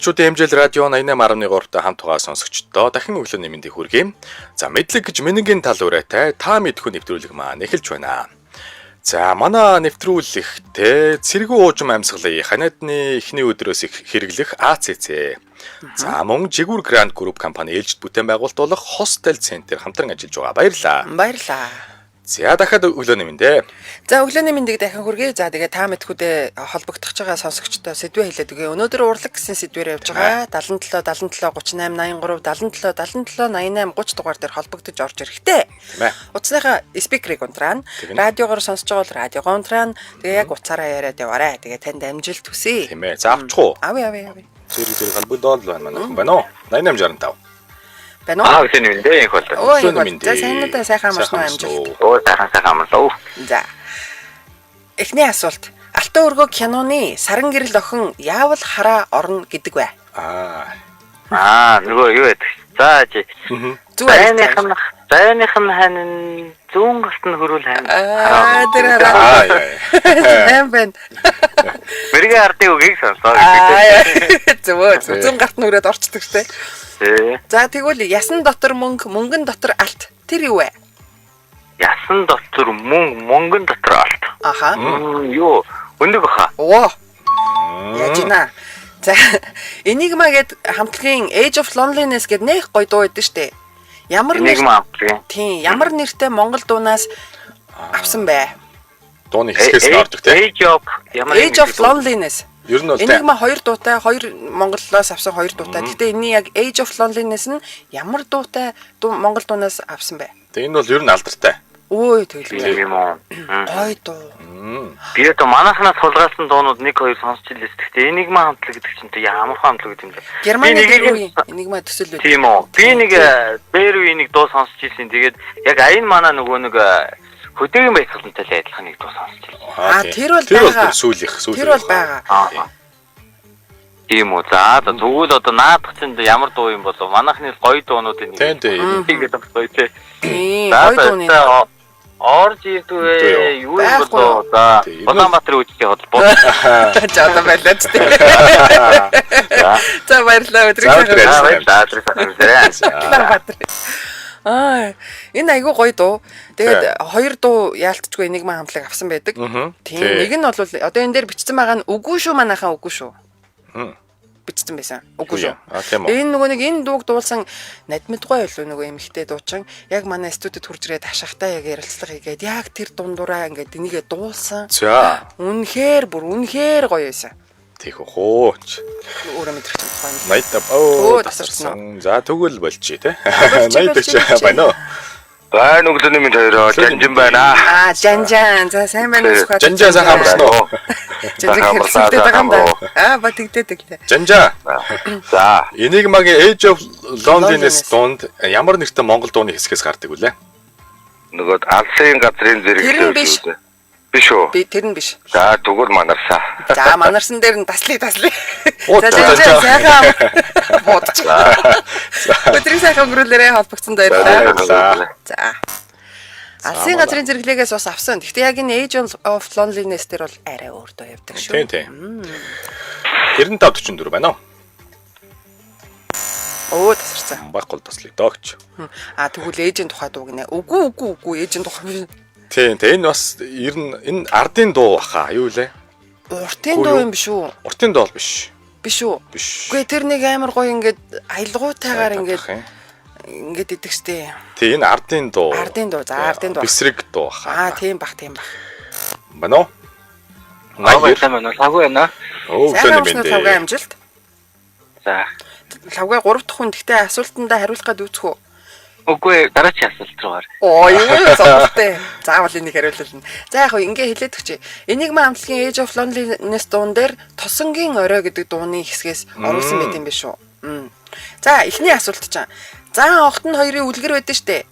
Монголчуудын MJL радио 88.3-тай хамт байгаа сонсогчдоо дахин өглөөний мэндийг хүргэе. За, мэдлэг гэж мэнгийн тал урайтай та мэдхүү нэвтрүүлэг маань эхэлж байна. За, манай нэвтрүүлэгтээ Цэргэн уужим амьсгалын ханиадны эхний өдрөөс их хэрэглэх АЦЦ. За, мөн Жигүүр Гранд Групп компани ээлжид бүтээн байгуулалт болох Hostel Center хамтран ажиллаж байгаа. Баярлалаа. Баярлаа. За, дахиад өглөөний мэнд. За, өглөөний мэндийг дахин хүргэе. За, тэгээ та мэдхүүдээ холбогдох байгаа сонсогчдоо сэдвээ хэлээд өгье. Өнөөдөр урлаг гэсэн сэдвээр явж байгаа. 77 77 38 83 77 77 88 30 дугаар дээр холбогдож орж ирэхтэй. Тийм ээ. Утасныхаа спикерийг унтраана. Тэгнэ. Радиогоор сонсож байгаа бол радиогоо унтраана. Тэгээ яг утсаараа яриад яваарай. Тэгээ танд амжилт хүсье. Тийм ээ. За, авчих уу? Авъя, авъя, авъя. Зэрэг зэрэг холбогдоод л байна манай хүн байна уу? 8865. Байна уу? Аа, өглөөний мэнд ээ, их бол. Өө, Өглөөний их бол. мэнд. За, сайн уу, сайхан амарсан уу, амарсан уу? Өө, сайхан сайхан амарлаа. За. Эхний асуулт. Алтан өргөө киноны саран гэрэл охин яавал хараа орно гэдэг вэ? Аа. Аа, нөгөө юу байдаг. За, чи. Зүг Зайных нь зайных нь хань зүүн галт нь хөрүүл хань. Аа, тэр хараа. Аа, яа. Сайн байна. Мэргийн ардын үгийг сонслоо Аа, гэдэг. зөв зөв. Зүүн гарт нүрээд орчдөг штэ. Тий. За, тэгвэл ясан дотор мөнгө, мөнгөн дотор алт. Тэр юу вэ? Ясан дотор мөнгө, мөнгөн дотор алт. Аха. Юу? Өндөг баха. Оо. Яаж ийна? За, Enigma гэд хамтлагийн Age of Loneliness гэд нэх гоё дуу өгдөн штэ. Ямар нэр Энигма амтлагийн. Тийм, ямар нэртэй Монгол дуунаас авсан бэ? Дууны хэсгээс нь ордог тийм. Age of ямар Age of Loneliness. Ер нь бол тийм. Enigma хоёр дуутай, хоёр Монголоос авсан хоёр дуутай. Гэтэ энэний яг Age of Loneliness нь ямар дуутай дуу Монгол дуунаас авсан бэ? Тэг, энэ бол ер нь алдартай. Өө, тэгэлгүй. юм уу? Гой дуу. Би одоо манайхнаас сулгаалсан дуунууд 1 2 сонсч илээс. Гэхдээ Энигма хамтлаг гэдэг чинь тэ ямар хамтлаг гэдэг юм бэ? Германы Би дээр нэгийг үеийн Enigma төсөл үү? Тийм үү. Би нэг дээр үеийн нэг дуу сонсч ирсэн. Тэгээд яг аян манай нөгөө нэг хөдөөгийн баясгалантай л адилхан нэг дуу сонсч ирсэн. Аа, тийм. тэр бол тэр бол байгаа. бүр сүүлийнх, сүүлийнх. Тэр бол байгаа. Аа. Тийм үү. За, за, тэгвэл одоо наадах чинь ямар дуу юм болов? Манайхны гоё дуунуудын нэг. Тийм, тийм. Тэгээд гоё тий. Тийм, За, гой дууны. за, орж ирдвэ юу юм Байхгүй. болов? За, Тийм, ер нь- Улаанбаатарын үжигтэй холбоо. За, одоо байлаа ч тийм. За. За, баярлалаа. Өдрийн За, сайхан. өдрийн За, баярлалаа. Өдрийн сайхан амраарай. Улаанбаатар. Аа, энэ айгүй гоё дуу. Тэгээд хоёр дуу яалтчгүй Enigma хамтлаг авсан байдаг. Мгм. Тийм, Тий. нэг нь бол одоо энэ дээр бичсэн байгаа нь үгүй шүү, манайхан, үгүй шүү. Мм. Бичсэн байсан. Үгүй шүү. Аа, тийм үү. Энэ нөгөө нэг энэ дууг дуулсан надмидгой байлуу нөгөө эмэгтэй дуучин яг манай студид хурж ирээд хашаахтаа яг ярилцлага хийгээд яг тэр дундураа ингээд энийгээ дуулсан. За, Үнэхээр бүр үнэхээр гоё байсан. тийх хөө. Өөрөө мэдрэх юм байна. 85 Өө, оо, тасарсан. За, тэгвэл болчих тий. 84 байна уу? Байна, өглөөний мэнд хоёроо жанжин байна. Аа, жан жан. За, сайн байна уу, Сүхбаатар? Жанжан, сайхан амарсан уу? Жанжин хэрэгсэлтэй байгаа юм да. Аа, ба тэгдэ тэгдэ. Жанжаа. За, Enigma-гийн Age of Loneliness Loneliness. дуунд ямар нэртэй Монгол дууны хэсгээс гардаг вүлээ? нөгөө алсын газрын зэрэг Тэр нь биш. Биш үү? Би тэр нь биш. За, тэгвэл манарсаа. За, манарсан дээр нь таслая таслая. Оо, За, за, жан за. жан, сайхан бодчих. Өдрийн сайхан өнгөрүүлээрэ, холбогдсон баярлалаа. Баярлалаа. За. Алсын газрын зэрэглээгээс бас авсан. Гэхдээ яг энэ Age of Loneliness дээр бол арай өөр дуу явдаг шүү. Тийм, тийм. 95 44 байна уу? Өө, тасарсан. Байхгүй бол таслая догч. А, тэгвэл ээжийн тухай дуу гинэ. Үгүй, үгүй, үгүй, ээжийн тухай биш. Тийм, тийм, энэ бас ер нь энэ ардын дуу баха. Юу лээ? Уртын Үгүй дуу юу? юм биш үү? Уртын дуу бол биш. Биш үү? Биш. Үгүй, тэр нэг амар гоё ингээд аялгуутайгаар ингээд Юм. ингээд идэг штэ. Тийм, энэ ардын дуу. Ардын дуу, за, ардын дуу. Бэсрэг дуу баха. Аа, тийм бах, тийм бах. Байна уу? Аа, 89. баярлалаа байна уу? Лавгүй байна. Өө, Сайхан өглөөний амарсан уу, лавга мэнд. амжилт. За. Лавга 3 дахь хүн, гэхдээ асуултандаа хариулах гээд үүсэх үү? Үгүй, дараагийн асуулт руу гар. Оо, юу зовлолтой. Заавал энийг хариулна. За, яг хөө ингээ хэлээд өгч. Enigma хамтлагийн Age of Loneliness дуун дээр Тосонгийн орой гэдэг дууны хэсгээс оруулсан байт юм биш үү? Мм. За, эхний асуулт чинь. Заан огт нь хоёрын үлгэр байдсан штэ.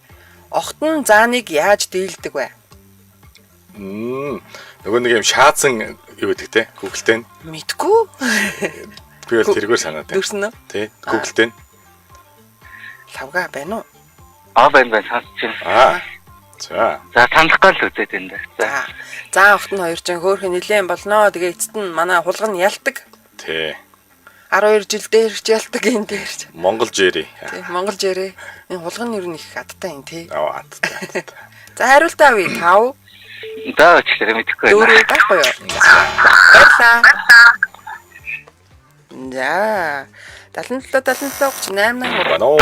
Огт нь зааныг яаж дийлдэг вэ? Мм. Нөгөө нэг юм шаазан юу гэдэг те? Google-тэй. Мэдгүй. Би бол тэргээр санаад байна. Дүрсэн үү? Тий, Google-тэй. Лавга байна уу? Аа, байна байна, сонсч байна. Аа. За. За, санахгүй л үзээд байна да. За. За. Заан огт нь хоёр чинь хөөхөн нилээн болноо. Тэгээ эцэст нь манай хулган ялдаг. Тий. 12 жил дээр ч ялдаг энэ дээр ч. Монгол Jerry. Тий, Монгол жирээ. Энэ хулган нэр нь их адтай юм тий. Аа адтай. адтай. За хариултаа авъя. 5 За өчлөрөө мэдэхгүй 4 байна. байхгүй юу? Баярлаа. За 77 77 38 83. Байна уу?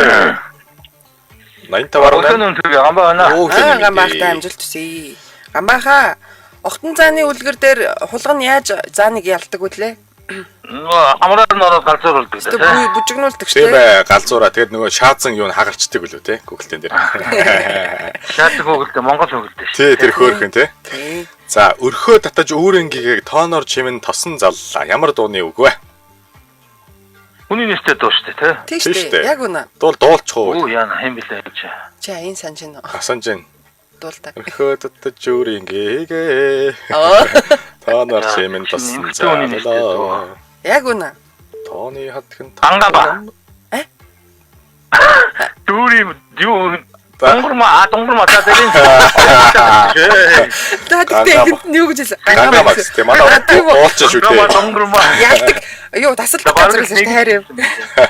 85 Өглөөний өмнө төргий гамбаа байна. Оо Аа гамбаахтай амжилт хүсье. Гамбаахаа Огтон зааны үлгэр дээр хулган яаж зааныг ялдаг вүлээ? Хамраар нь ороод галзуур болдог. Тэ бүжигнүүлдэг Тийм шүү дээ. бай, галзуураа. Тэгээд нөгөө шаазан юу н хагарчдаг үлээ те Google-тэн дээр. Шаадаг хөглөлтөө Монгол хөглөлтөө шүү. Тий, тэр хөөрхөн те. Тий. За, өрхөө татаж үүрэнгийг тооноор чимэн тосон заллаа. Ямар дууны үг вэ? Хүний нэртэй дуу шүү дээ, тий. Тий Тий шүү шүү дээ. дээ. Яг үнэ. Дуул дуулчих уу? Оо яана хэн блэ гэж. Чи аян санаж байна уу? Асанж гин. Дуулдаг. Өрхөө татаж үүрэнгийг Аа. тооноор чимэн тосон Эмэгтэй хүний нэртэй заллаа. Яг үнэ. Тооны хатхан Гангаа Э? Дүүрийн юу За. Дунгар ма а дунгар ма за тэрийн. За тэгтээ Гангаа эхэнд нь юу гэж хэлсэн? Гангаа макс тий манай Тийм үү? дуулчих шүү Дунгар ма дээ. дунгар ма. Ялдаг. Юу тасалдаг газар гэсэн шүү дээ хайр юм.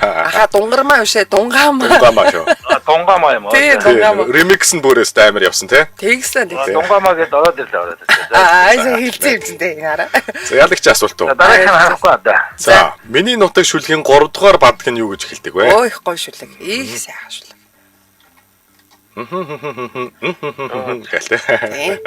Аха дунгармаа биш ээ дунгаамаа. Дунгаа маа шүү. Дунгаа ма юм уу? Тий, Тий, дунгаа маа. ремикс нь бүрээс амар явсан тий. Тэгсэн тэгсэн. Дунгаа ма гэдээ ороод ирлээ ороод ирлээ. Аа айсаа хэлцээ юм чинь дээ хараа. За ялагч асуулт уу? За дараагийн нь харахгүй одоо. За, миний нутаг шүлгийн 3 дугаар бадаг нь юу гэж хэлдэг вэ? Өө их гоё шүлэг. Их сайхан шүлэг. Гэлтэй. Тий.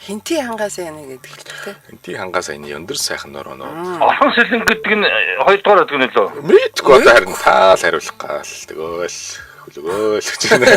Хинти хангаас яана гэдэг хэлдэг те. Энти хангаас энэ өндөр сайхан нөрөөнөө. Орхон сэлэн гэдэг нь хоёрдугаар гэдэг нь лөө. Мэдгүй одоо харин таал хариулах гал тэгөөл хүлгөөл гэж байна.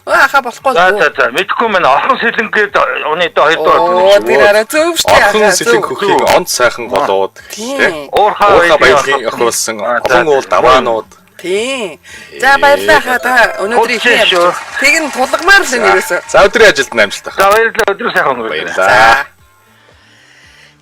Өө аха болохгүй За л. за за мэдхгүй мэн орхон сэлэн гэдэг оны доо хоёрдугаар Оо гэдэг нь. тэр арай зөв шүү дээ. Орхон ахаа, сэлэн зөв. хөхийг онц сайхан голууд гэлтэй. Тийм. Уурхай Уурхай баялагын охиулсан олон уул даваанууд. Тийм. За баярлалаа ахаа та өнөөдөр их Хурцсан шүү. явж. Тэг нь тулгамаар л энэ ерөөсөө. За өдрийн ажилд нь амжилт За ахаа. баярлалаа өдөр сайхан өнгөрөөрэй. Баярлалаа.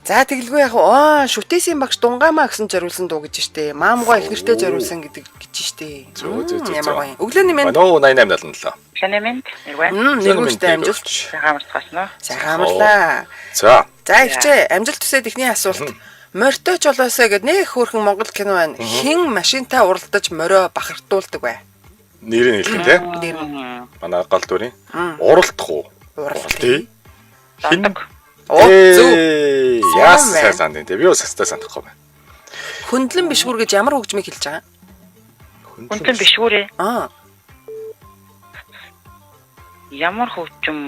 За тэгэлгүй яг аа шүтээсийн багш дунгаамаа гэсэн зориулсан дуу гэж штэ. Маамгаа их нэртэй зориулсан гэдэг гэж штэ. Зөө, зөө, зөө, Ямар зөө. гоё. Өглөөний мэнд. Байна уу 8877. Өглөөний мэнд нэрвэ. Нэгүртэй амжилт. Сайхан амарцгаасан уу? Сайхан амарлаа. За. За ихчээ амжилт төсөөд эхний асуулт. Морьтой чолоосоо гэд нэг хөөрхөн Монгол кино байна. Хэн машинтаа уралдаж морио бахартуулдаг вэ? Нэрийг хэлэх нь те. Нэр нь Манай гол дүрийн уралдах уу? Уралдах. Хин Дондог. Оо зөв. Ээ, Яас Сайн сайн байна. санд юм те. Би бас састай сандахгүй байна. Хөндлөн бишгүр гэж ямар хөгжмийг хэлж байгаа? Хүндлэн бишгүүрээ. Аа. Ямар хөгжим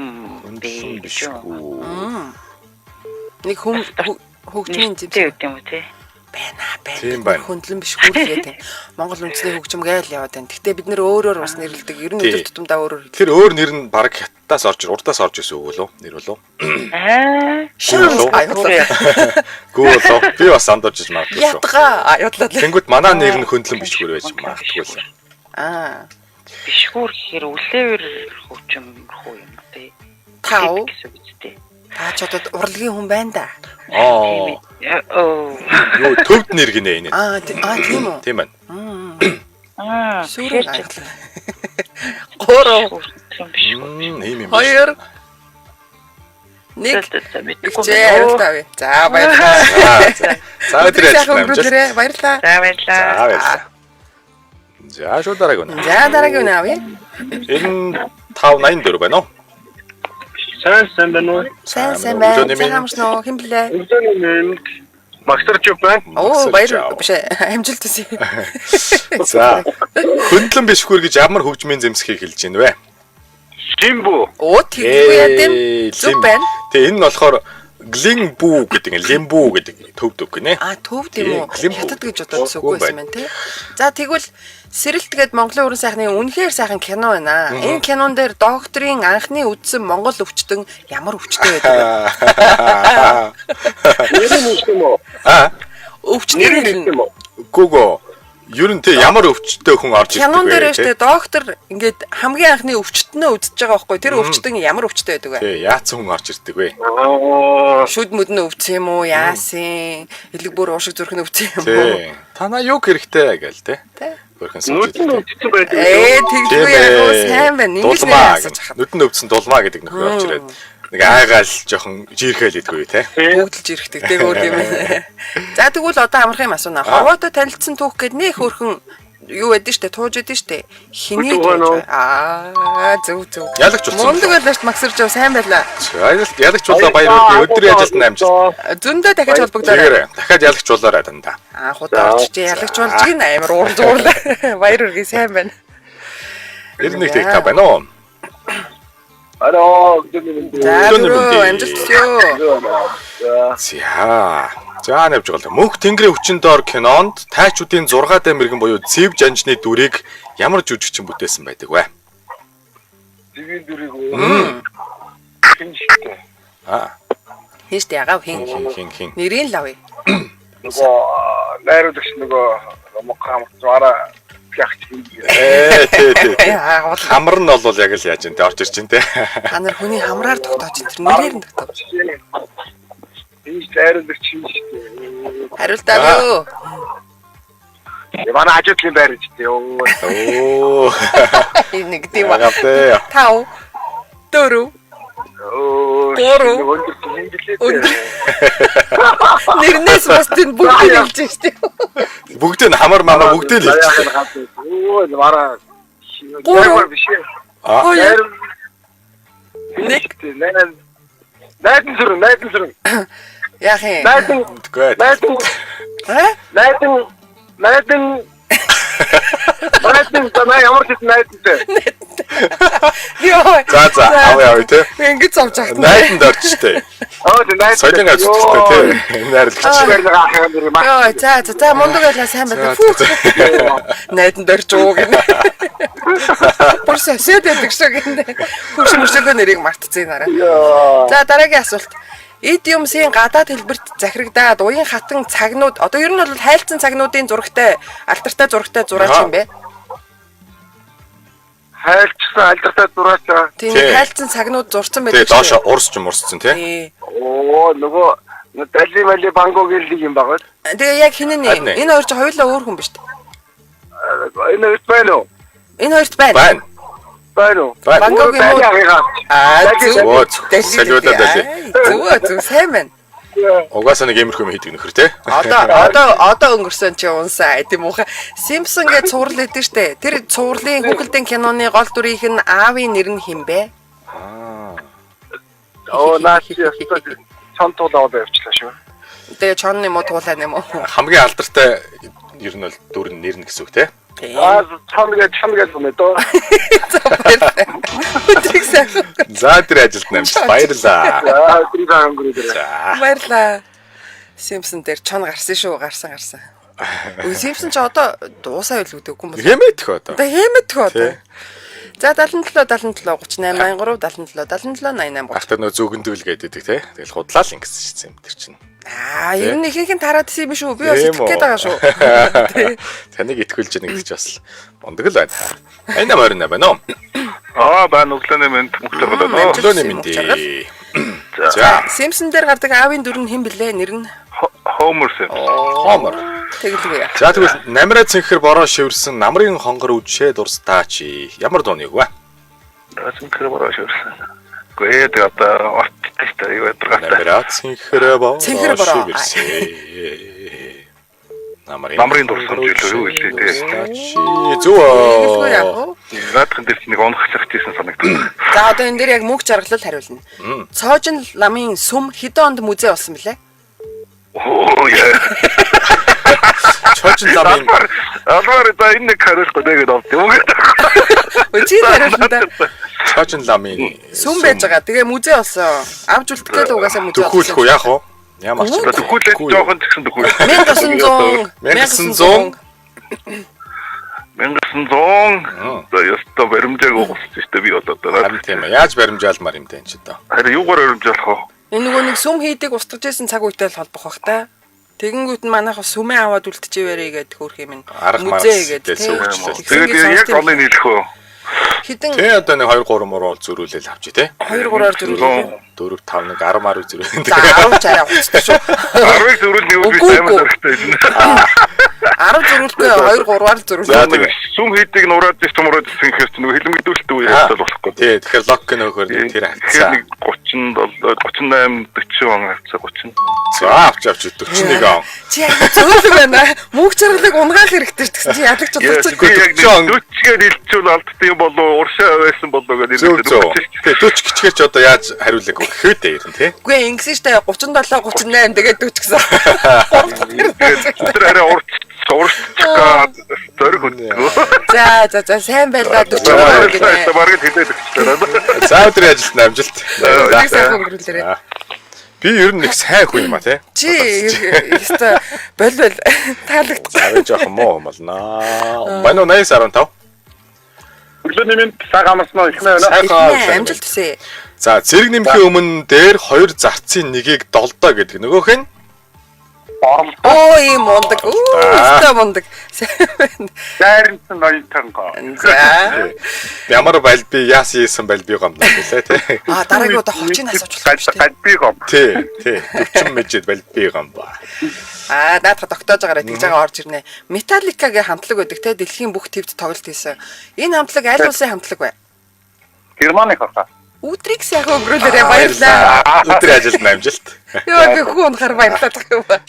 бэ Хөндлөн гэж юу? бишгүй. Нэг хүм хөгжмийн Нэртэй зэмсэг үт юм уу те? байна байна. Тийм Бид нар байна. Хөндлөн бишгүр гэдэг юм. Монгол үндэсний хөгжим гээл яваад байна. Гэтэ бид нэр өөрөөр бас нэрлэдэг. Ер нь Тий. өдөр тутамдаа өөрөөр хэлдэг. Тэр өөр нэр нь баг хятадаас орж урдаас орж ирсэн үг лөө? Нэр болов? Аа. Шанс Гүү аюулаа. Гүү болов? Би бас андуурч иж магадгүй шүү. Ятгаа аюулаа. Тэнгүүт манай нэр нь хөндлөн бишгүүр байж магадгүй л. Аа. Бишгүүр гэхээр үлээвэр хөгжим рүү юм те. Тав. гэсэн үг үстэй. Та ч одоо урлагийн хүн байна да. Аа. Оо. Юу төвд нэр гинэ энэ. Аа тийм үү? Тийм байна. Аа. Сүрэн аюулаа. 3 Хөгжим бишгүүр. Мм, ийм юм. 2 1 За мэдгүй. Ихчээ хариулт авъя. За баярлалаа. За, За өдрийн Өдрийн сайхан ажилд амжилт. өнгөрүүлээрэй. Баярлалаа. За баярлалаа. За баярлалаа. За шууд дараагийн үнэ. За дараагийн үнэ авъя. 9584 байна уу? Сайн сайн байна уу? Сайн сайн байна. Өглөөний Сайн мэнд. амарсан уу? Хэн блэ? Өглөөний мэнд Магтарч байна. Оо Магсар баяр жав. биш ээ, амжилт хүсье. За. Хөндлөн бишгүүр гэж ямар хөгжмийн зэмсхийг хэлж байна вэ? Лимбо. Оо тэггүй яа гэм. Зүг Лим. байна. Тэгээ энэ нь болохоор глинбүү гэдэг нь лимбүү гэдэг төвд үг гинэ. А төвд юм уу? Тийм, Лимбүү. Хятад гэж бодоод үгүй Үгүй байсан байна те. За тэгвэл Сэрэлт гээд Монголын өрн сайхны үнэхээр сайхан кино байна. Энэ кинон дээр докторийн анхны үдсэн монгол өвчтөн ямар өвчтөн байдаг вэ? Нэр нь юм уу? Аа, Өвчтөн Нэр нь хэлнэ. юм уу? гүгөө. Ер нь те ямар өвчтөй хүн орж ирдэг Кинон дээр вэ? штэ Те доктор ингээд хамгийн анхны өвчтөнөө үзэж байгаа байхгүй. Тэр өвчтөн ямар өвчтөй байдаг вэ? Тэ яатсан хүн орж ирдэг вэ? Аа. Шүд мүд нь өвдсөн юм уу? Яасан? Элэг бүр уушиг зүрх нь өвдсөн юм уу? Тэ. Танаа юу хэрэгтэй гээл те. Тэ. Хөрхэн сууж Нүд нь ирдэг. өвдсөн байдаг. Ээ тэггүй яг уу сайн байна. Ингэж Дулмаа нэр асууж гэнэ. хахад. Нүд нь өвдсөн дулмаа гэдэг нөхөр орж ирээд Нэг айгаал жоохон жирхэл идэггүй те. Бүгд л жирхдэг те өөр юм. За тэгвэл одоо амархан юм асууна. Хорвоотой танилцсан түүх гээд нэх хөрхөн юу байдэн штэ тууж байдэн штэ. Хиний Өдөө тууж. Аа зөв зөв. Ялагч болсон. Мундаг байлаа штэ Максэр жоо сайн байлаа. Ялагч болоо баяр хүргэе. Өдрийн ажилд нь амжилт. Зөндөө дахиж холбогдоорой. Тэгээрэй. Дахиад ялагч болоорой дандаа. Анх удаа очиж ялагч болж гин амар уур зуурлаа. Баяр хүргэе сайн байна. 91 тэг байна уу? Алло, өглөөний мэнд. За Өглөөний түрүү мэнд. амжилт хүсье. За. За навж байгаа л. Мөнх Тэнгэрийн хүчин доор кинонд тайчуудын 6 даа мэрэгэн буюу Зэв жанжны дүрийг ямар жүжигчин бүтээсэн байдаг вэ? Зэвийн дүрийг үү? Хин шигтэй. Аа. Хин штэ ягаав хин. Хин хин хин. Нэрийг л авъя. Нөгөө найруулагч нөгөө Монгол хамт араа ягч хин. Тий тий тий. Аа уул. Хамар нь бол яг л яаж юм те орж ирж чинь те. Та нар хүний хамраар тогтоож тэр нэрээр нь тогтоож. Хин найруулагч хин шигтэй. Хариулт авъя. Манай хажуудлын байр гэж тий. Өө. Оо. Нэг тийм. Ягаав те. 5 4 Өө. Гурав. Өндөр хин гэлээ. Өндөр. Нэрнээс бас тийм бүгдийг хэлж штэ. Бүгдийг нь хамар мамаа бүгдийг л хэлчихлээ. Өө, мараа. Гурав. Биш ээ. Аа. Хоёр. Нэг. Найдан сүрэн, найдан сүрэн. Яах юм? Найдан, Мэдгүй. найдан, Аа? найдан, найдан. Найдан, та ямар ч найдантай. Йоо. За за авъя авъя те. Ингэж зовж ахна. Найданд орчтой. Оо, тэ найдан. Соёлын газартай те. Найруулагч. Байрлага ахын дэр маа. Йоо, за за за мундаг байлаа сайн байлаа. Фүх. Найданд орж уу гэнэ. Бүр сосед байдаг шүү гэнэ. Хөрш мөршөөгөө нэрийг мартцیں нараа. За дараагийн асуулт. Эд юмсын гадаад хэлбэрт захирагдаад уян хатан цагнууд одоо ер нь бол хайлтсан цагнуудын зурагтай алдартай зурагтай зураач юм бэ? Хайлчсан алдартай зураач. Тийм Тий. хайлтсан цагнууд зурцсан Тий байдаг доошо урсч мурсцсан те. Тий. Оо, нөгөө Дали мали банго гэл нэг юм байгаа. Тэгээ яг хин Харин нэ? ээ. Энэ хоёр чи хоёулаа өөр хүн биш үү? Энэ хоёр байна уу? Энэ хоёрт байна. Байна. Байна уу? Байна. Бангогийн Дали муу. ахыгаа. Аа зөв. Өө, солиулаа дали. Зөв зөв сайн байна. Угаасаа нэг иймэрхүү юм хийдэг нөхөр те. Одоо өнгөрсөн чи унсаа тийм үү? Симпсон гэж цуврал өгдөн штэ. Тэр цувралын хүүхэлдэйн киноны гол дүрийнх нь аавын нэр нь хэн бэ? Оо, наа чи ёстой чон туулаад явчлаа шүү. Тэгээ чон юм уу туулаа юм уу? Хамгийн алдартай ер нь бол дүр нь нэр нь гэсэн үг те. Тийм. Аа, чон гэж чон гэж юм дөө. За баярлалаа. Өдрийг сайхан. За тэр ажилд намжил баярлаа. Аа, тэр цагаан гүрээ. За. Баярлалаа. Симпсон дээр чон гарсан шүү. Гарсан гарсан. Үгүй Симпсон ч одоо дуусаа байлгүй дээ үгүй юм бол. Хэмээх одоо. Одоо хэмэтгэв одоо. Тий. За 77 77 38 83 77 77 88 30. Ахтар нөө зүгэндвэл гэдэг те. Тэгэл худлаа л ингэсэн шээ юм тэр чинь. Аа, ер нь ихэнх нь тараад исэн юм биш үү? Би бас Тийм итгэх гээд үү? байгаа шүү. Тий. Таныг итгүүлж яах гэдэг чи бас мундаг л байна. 88 28 байна уу? Аа, байна өглөөний мэнд мөнх жаргал байна уу? Өглөөний мэнд. За. Симпсон дээр гардаг аавын дүр нь хэн блэ? Нэр нь Homer Simpson. Хомор. тэгэлгүй. За тэгвэл намраа цэнхэр бороо шивэрсэн намрын хонгор үдшээ дурстаа чи. Ямар дууны үг вэ? Цэнхэр бороо шивэрсэн. Гүй ээ одоо орттой шүү дээ. Юу ядаргаатай. Намраа цэнхэр бороо Цэнхэр бороо. шивэрсэн. Намрын Намрын дурсамж илүү юу гэлээ те. дурстаа чи. Зөв. Тэгэлгүй яах вэ? Наадхан дээр чи нэг унах цагт ийсэн санагдав. За одоо энэ дээр яг мөнх жаргалал хариулна. Цоожин ламын сүм хэдэн онд музей болсон бэлээ? Оо яа. Чожин ламын Албаар за энэ нэг хариулахгүй тэгээд авд юм гэдэг. Өө чи хариулна да. Чожин ламын Сүм байж байгаа. Тэгээ музей болсон. Авч үлдэх гээд угаасаа музей Төхүүлэх үү яах вэ? Ямар ч. За төхүүлээд жоохон тэгсэн төхүүл. 1900 1900 1900. За ёстой баримжааг угссан шүү дээ би одоо. Харин тийм ээ. Яаж баримжаалмаар юм бэ энэ ч одоо. Харин юугаар баримжаалах вэ? Энэ нөгөө нэг сүм хийдэг устгаж исэн цаг үетэй л холбох бах та. Тэгэнгүүт нь манайх сүмээ аваад үлдчихвэрэй гэдэг хөөх юм. Арга Музей марга гэдэг. сүүрчлээ. Тэгээд яг оныг нийлэх үү? Хэдэн Тэ одоо нэг 2 3 муруу зөрүүлэл авчи те. 2 3-аар зөрүүлээ. 4 5 1 10 10 зөрүүл. За 10 ч арай уцтай шүү. 10-ыг зөрүүл нэвэл би Үгүй, амар үгүй. зөрөгтэй юм. 10 10 зөрүүлэхгүй 2 3-аар зөрүүлээ. За, тэгээ. Сүм хийдэг нураад иш тумраад ирсэн гэхээр чи нөгөө хилэмгдүүлэлт үе явдал болохгүй. Тий, тэгэхээр лог нөхөр тэр Тэгэхээр хавцаа. нэг 37 38 40 он хавцаа 30. За авч авч 41 он. Чи яг зөөлөг байна. Мөнх жаргалыг унгаах хэрэгтэй ч гэсэн чи ялагч Яа, болчих. би яг 40 он. 40-гээр илчүүл алдсан юм болов уу, уршаа байсан болов уу гэдэг Зөв зөв. Тий, 40 гिचгээр ч одоо яаж хариулаг өгөх вэ дээ ер нь тий. Үгүй ингэсэн штэ 37 38 тэгээд 40 гэсэн. Гурав дахь Тэгээд тэр арай урт уртчих зориг хөдөлгөө. За за за сайн байлаа 43 гинэ. Бараг л хилээд өгчлээ. За өдрийн ажилд нь амжилт. Өдрийг сайхан өнгөрүүлээрэй. За. Би ер нь их сайн хүн юм а тий. Чи ёстой бол бол таалагдахгүй. За би жоохон муу юм болно. Байна уу 8915. Өглөөний минь цаг амарсан уу ихнэ байна. Сайхан Ихнэ, Амжилт хүсье. За зэрэг нэмхийн өмнө дээр хоёр зарцын нэгийг долдоо гэдэг. Нөгөөх нь Борлоо. Оо ийм мундаг. Үу ёстой мундаг. Сайн байна. Дайрнсан ноёнтонго. За. ямар балби яас ийсэн балби гомдоо гэлээ тий. А дараагийн удаа хочийг асууж болох юм шүү дээ. Гадби гом. Тий, тий. 40 мэжид балби гомбоо. Аа наадах тогтоож байгаарай тэгж байгаа орж ирнэ. Metallica-гийн хамтлаг байдаг те дэлхийн бүх твд тоглолт хийсэн. Энэ хамтлаг аль улсын хамтлаг вэ? Германы хаа. Өдрийг сайхан өнгөрүүлээрэй баярлалаа. Өдрийн ажилд нь амжилт. Йоо би хүү унахаар баярлалаа гэх юм ба.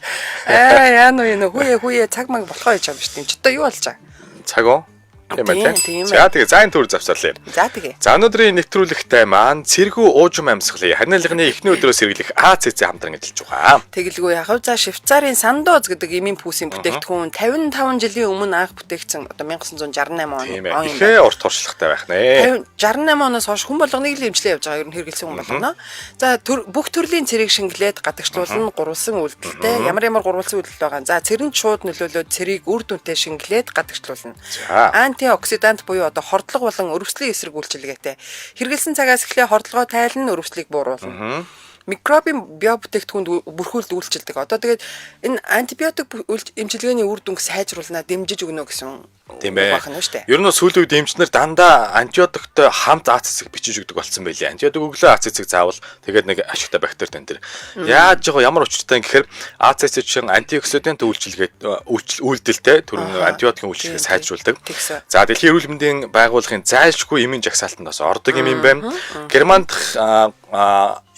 Аа яа нү энэ хүүе хүүе цаг маг болохоо гэж юм шүү дээ. Чи одоо юу болж байгаа? Цаг уу? Тийм ээ Тийм, тий. тийм ээ. За тэгээ за энэ төр завсарлаа. За тэгээ. За өнөөдрийн нэвтрүүлэгтэй маань цэргүү уужим амьсгалын ханиалганы эхний өдрөөс хэрэглэх АЦЦ хамтран ажиллаж байгаа. Тэгэлгүй яхав. За Швейцарын Сандоз гэдэг эмийн пүүсийн бүтээгдэхүүн 55 жилийн өмнө анх бүтээгдсэн одоо 1968 он Тийм ээ. он юм байна. Ихээ урт туршлагатай байх нэ. 68 оноос хойш хүн болгоныг л эмчлээ явж байгаа. Ер нь хэрэгэлсэн хүн болгоно. За бүх төрлийн цэрэг шингэлээд гадагшлуулна гурвалсан үйлдэлтэй. Ямар ямар гурвалсан үйлдэл байгаа. За цэрэнд шууд нөлөөлөөд цэрийг үр дүнтэй шингэлээд гадагшлуулна. За. Антиоксидант буюу одоо хордлого болон өрөвслийн эсрэг үйлчилгээтэй. Хэрэгэлсэн цагаас эхлээ хордлогоо тайлна, өрөвслийг бууруулна. Микробын биобүтээгдэхүүнд бүрхүүлд үйлчилдэг. Одоо тэгээд энэ антибиотик эмчилгээний үр дүнг сайжруулнаа, дэмжиж өгнө гэсэн Тийм ээ. байх нь шүү дээ. Ер нь сүүлийн үед эмчнэр дандаа антибиотиктой хамт АЦ цэцэг бичиж өгдөг болсон байлээ. Антибиотик өглөө АЦ цэцэг заавал тэгээд нэг ашигтай бактери тань тэр. Яаж байгаа ямар учиртай юм гэхээр АЦ цэцэг чинь антиоксидант үйлчилгээ үйлдэлтэй тэр нэг антибиотикийн үйлчилгээ Тийм, тийм. сайжруулдаг. Тэгсэн. За дэлхийн эрүүл мэндийн байгууллагын зайлшгүй эмийн жагсаалтанд бас ордог юм юм байна. Герман дахь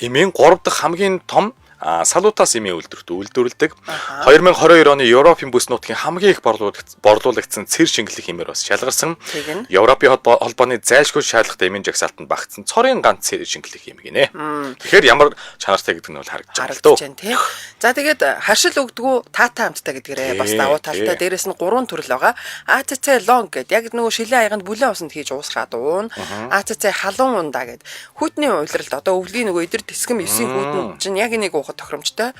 эмийн 3 дахь хамгийн том Салутас эмийн үйлдвэрт үйлдвэрлэдэг. 2022 оны Европын бүс нутгийн хамгийн их борлуулагдсан цэр шингэлэх эмээр бас шалгарсан. Тэгнь. Европын холбооны зайлшгүй шаардлагатай эмийн жагсаалтанд багтсан цорын ганц цэр шингэлэх эм гинэ. Тэгэхээр ямар чанартай гэдэг нь бол харагдаж байгаа л харагдаж дөө. байна тий. За тэгээд харшил өгдгүү таатай амттай гэдгээрээ бас Тий, давуу талтай. тий. Дээрэс нь гурван төрөл байгаа. АЦЦ лонг гэд яг нөгөө шилэн аяганд бүлээн усанд хийж уусгаад уун. АЦЦ халуун ундаа гэд. Хүүтний улиралд одоо өвлийн нөгөө идэр тэсгэм 9 хүүтэнд чинь яг энийг уухад тохиромжтой.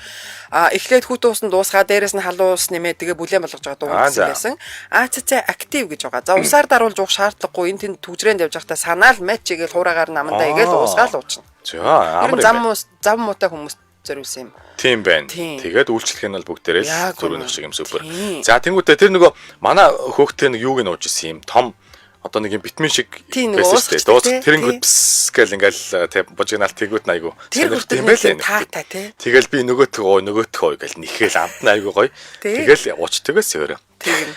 А эхлээд хүүтэн усанд уусгаа дээрэс нь халуун ус нэмээд тэгээ бүлээн болгож байгаа дуу Аа, гэсэн за. байсан. АЦЦ актив гэж байгаа. За усаар даруулж уух шаардлагагүй энэ тэнд түгжрээнд явж байхдаа санаал матч игээл хураагаар намандаа игээл Аа. уусгаал уучна. За Ер амар нь юм зам байна. муу зам муутай хүмүүс зориулсан юм. Тийм байна. Тийм. Тэгээд үйлчлэх нь бол бүгдээрээ л Яг зөрүүнөх үнэн. шиг юм супер. Тийм. За тэнгуүтээ тэр нөгөө манай хөөхтэй нэг юуг нь ууж исэн юм том одоо нэг юм витамин шиг Тийм, нөгөө байсан шүү дээ. уусгачдаг, Дуус тий. тэрэнгүүд пс гэл ингээл тэг бужигнаал тэгүүт нь айгу. Тэр сонирхдаг хүртэл юм нэг байлээ тийм нэг. таатай, тий. Тэгэл би нөгөөх ой нөгөөх ой гэл нэхэл амт нь айгу гоё. Тий. Тэгэл уучтгээс өөрөө. Тийм.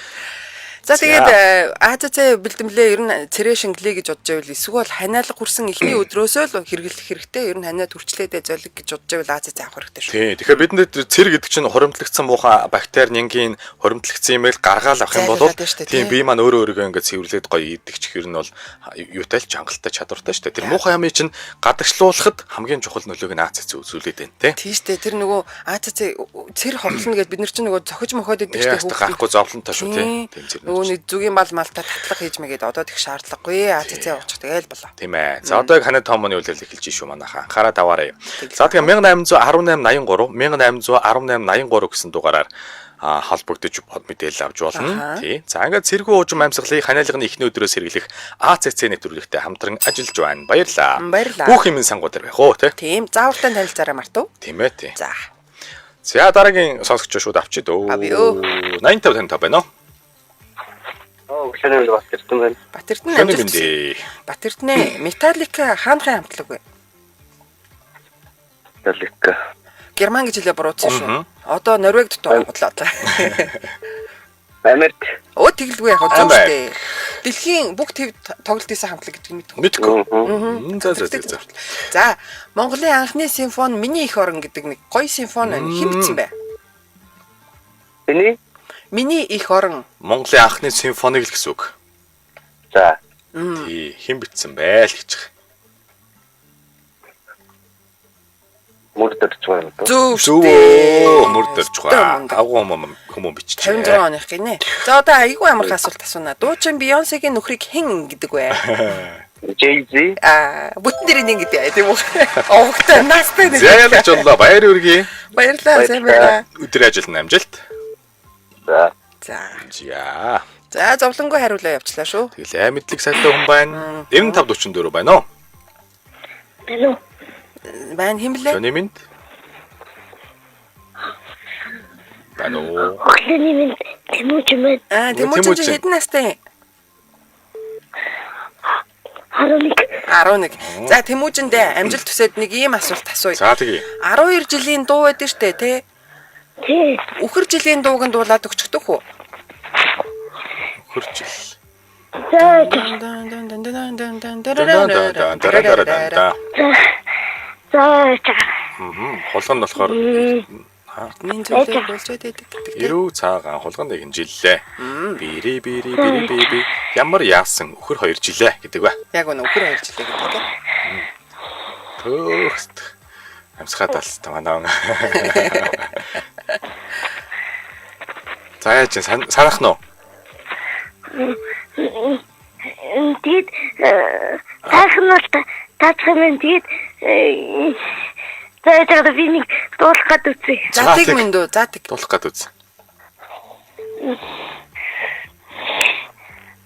За тэгээд АЦЦ бэлтгэлээ ер нь цэрэ шингэлээ гэж бодож байвал эсвэл ханиалга хүрсэн эхний өдрөөсөө л хэрэглэх хэрэгтэй. Ер нь ханиа төрчлөөдөө золиг гэж бодож байвал АЦЦ авах хэрэгтэй шүү. Тийм. Тэгэхээр бидэнд тэр цэр гэдэг чинь хуримтлагдсан муухай бактери нянгийн хуримтлагдсан юм л гаргаал авах юм бол Зайлуулаад байна шүү дээ, тийм тий. бие маань өөрөө өөрийгөө ингээд цэвэрлээд гоё идэх чих ер нь бол юутай л чангалтай чадвартай шүү дээ. Тэр муухай ямыг чинь гадагшлуулахад хамгийн чухал нөлөөг нь АЦЦ үзүүлээд байна тий. Тийм шүү дээ. Тэр нөгөө АЦЦ цэр ховлно гэдээ бид нар чинь нөгөө цохиж мохоод идэг шүү Яа, дээ. гарахгүй зовлонтой шүү тий. Тийм цэр. Нөгөө нэг зүгийн бал малтаа татлах хийж мэгээд одоо тех шаардлагагүй. АЦЦ уучих тэгэл болоо. Тийм ээ. За одоо яг ханаа томооны үйлдэл эхэлж шүү манайхаа. Анхаараа даваарай. За тэгээ 1818 83 1818 83 гэсэн дугаараар холбогдож мэдээлэл авч болно. Тий. За ингээд цэргүү уужим амьсгалыг ханиалганы эхний өдрөөс хэрэглэх АЦЦ нэвтрүүлэгтэй хамтран ажиллаж байна. Баярлалаа. Баярлалаа. Бүх юмын сангуу дээр байх уу тий. Тийм. Заавартай танилцаарай мартав. Тийм ээ тий. За. За дараагийн сонсогч шууд авчид өө. Авъя. 85 55 байна уу? Өглөөний мэнд бас ирсэн байна. Батэрдэн Шөнө амжилт. мэндээ. Батэрдэнэ Металлика хаанхын хамтлаг вэ? Металлика. Герман гэж хэлээ буруутсан шүү. Одоо Норвег дотоо худлаа. Америк. Өө тэгэлгүй яг зөв Америк. штэ. Дэлхийн бүх төв тоглолт хийсэн хамтлаг гэдгийг мэдэх. Мэдгүй. За за за за. За, Монголын анхны симфони Миний их орон гэдэг нэг гоё симфони байна. Хэн бичсэн бэ? Миний? Миний их орон. Монголын анхны симфоник л гэсэн үг. За. Тий, хэн бичсэн бэ л гэж. Мөр дөрж байгаа юм дөө. Зөв Зөв штэ. үү, мөр дөрж Өстой байгаа. мундаг. Агуу хүмүүн биччихэ. 56 оных гинэ. За одоо айгүй амархан асуулт асууна. Дуучин Бейонсегийн нөхрийг хэн гэдэг вэ? Jay-Z. Аа, бүтэн дээр нэг гэдэг тийм үү? Овогтой настай нэг. За ялгч боллоо. Баяр хүргэе. Баярлалаа, сайн байлаа. Өдрийн ажилд нь амжилт. За. За. За. За, зовлонгүй хариулаа явчлаа шүү. Тэгэл мэдлэг сайтай хүн байна. 9544 байна уу? Байна уу? Байна хэн блэ? Өглөөний мэнд. Байна уу? Өглөөний мэнд Тэмүүжин байна. Аа, Тэмүүжин чи хэдэн настай? 11. 11. За, Тэмүүжиндээ амжилт төсөөд нэг ийм асуулт асууя. За тэгье. 12 жилийн дуу байдаг штэ, тий? Тий. Үхэр жилийн дууг нь дуулаад өгчихдөх үү? Үхэр жил. За. За. За. Хулган нь болохоор Миний зүйлээр болжоод байдаг гэдэг тий. Эрүү цаагаан хулган нэгэн жиллээ. Бири бири бири бири ямар яасан үхэр хоёр жилээ гэдэг ба. Яг үнэ үхэр хоёр жилээ гэдэг тий. Төөхст амьсгаад алстаа манай. За яаж санах нь уу? Тэгээд таах нь бол таах юм тэгээд за за би нэг дуулах гад үзье. За тэг минь дүү. За тэг. Дуулах гад үз.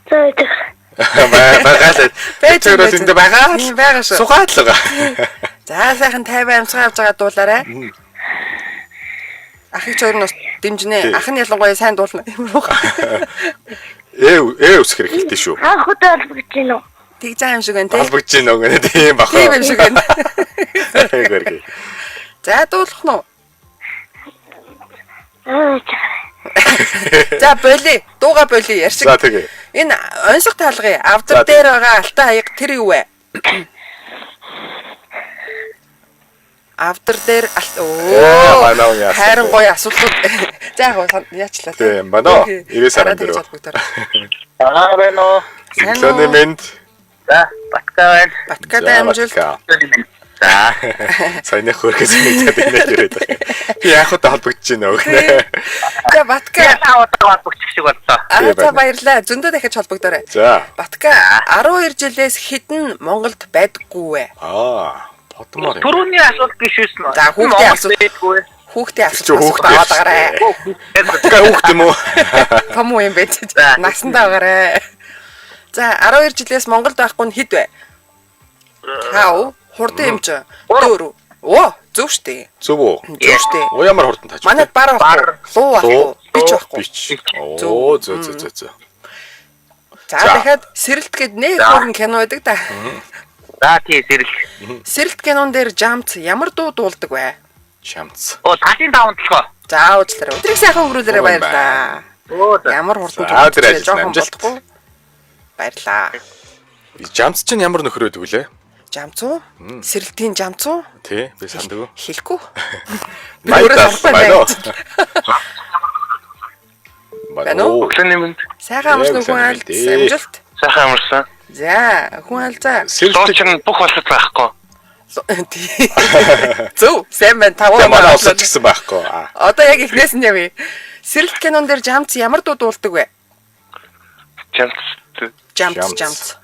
За за. Байгаа л. Байж Тэр энд байгаа. Тийм байгаа шүү. Сугаад л байгаа. За сайхан 50 амьсгаа авч байгаа дуулаарай. Ахыг ч хоёр нь бас дэмжинэ. Ах нь ялангуяа сайн дуулна. Ямар уу. Ээ үсгэр эхэлтээ шүү. Анх удаа холбогдож байна уу? Тэг заа юм шиг байна тий. Холбогдож байна уу гэнэ тийм бах. Тийм юм шиг байна. Гэргээ. За дуулах нь уу? Аа. За боли. Дууга боли ярьчих. За тэгээ. Энэ онцлог таалгын авдар дээр байгаа алтан хаяг тэр юу вэ? Авдар дээр алт Оо манай яасан. Хайран гоё асуултууд. За яг яачлаа. Тийм байна уу? 99.4. Аа байна уу? Өглөөний мэнд. За, Батка байна. Баткатай амжилт. За. Саяны хөргөс мэдээд инээд ирээд байгаа. Би яг удаа холбогдож байна өгнө. За Батка удаа холбогдчих шиг боллоо. Аа за баярлаа. Зөндөө дахиж холбогдоорой. За. Батка 12 жилээс хэдэн Монголд байдаггүй вэ? Аа, бодмоор юм. Түрүүний асуулт биш үсэн. За хүүхдийн асуулт. Хүүхдийн асуулт хүүхдийн аваад агарай. Батка хүүхд юм уу? Том уу юм бэ? Насандаа агарай. За 12 жилээс Монголд байхгүй нь хэд вэ? 5 хурдан юм чи. 4. Оо, зөв штэ. Зөв үү? Зөв штэ. Оо ямар хурдан тааж. Манайд бар байхгүй. Луу байхгүй. Бич байхгүй. Бич. Оо, зөв зөв зөв зөв. За дахиад сэрэлт гэд нэг хөргөн кино байдаг да. За тий сэрэлт. Сэрэлт кинон дээр Жамц ямар дуу дуулдаг вэ? Жамц. Оо талын таван толгой. За уучлаарай. Өдрийг сайхан өнгөрүүлээрэй баярлаа. Оо ямар хурдан дуулдаг жоохон болтгүй. Баярлаа. Жамц чинь ямар нөхөр байдаг вүлээ? Жамц уу? Сэрэлтийн жамц уу? Тий, би санддаг. Хэлэхгүй. Би өөрөө байна уу? Байна уу? Өглөөний мэнд. Сайхан амарсан хүн аль амжилт. Сайхан амарсан. За, хүн аль за. Сэрэлт бүх улсад байхгүй. Тий. Зөв, сайн байна. Таваа. Манай улсад ч гэсэн байхгүй. Одоо яг эхнээс нь явъя. Сэрэлт кинон дээр жамц ямар дуу дуулдаг вэ? Жамц. Жамц, жамц.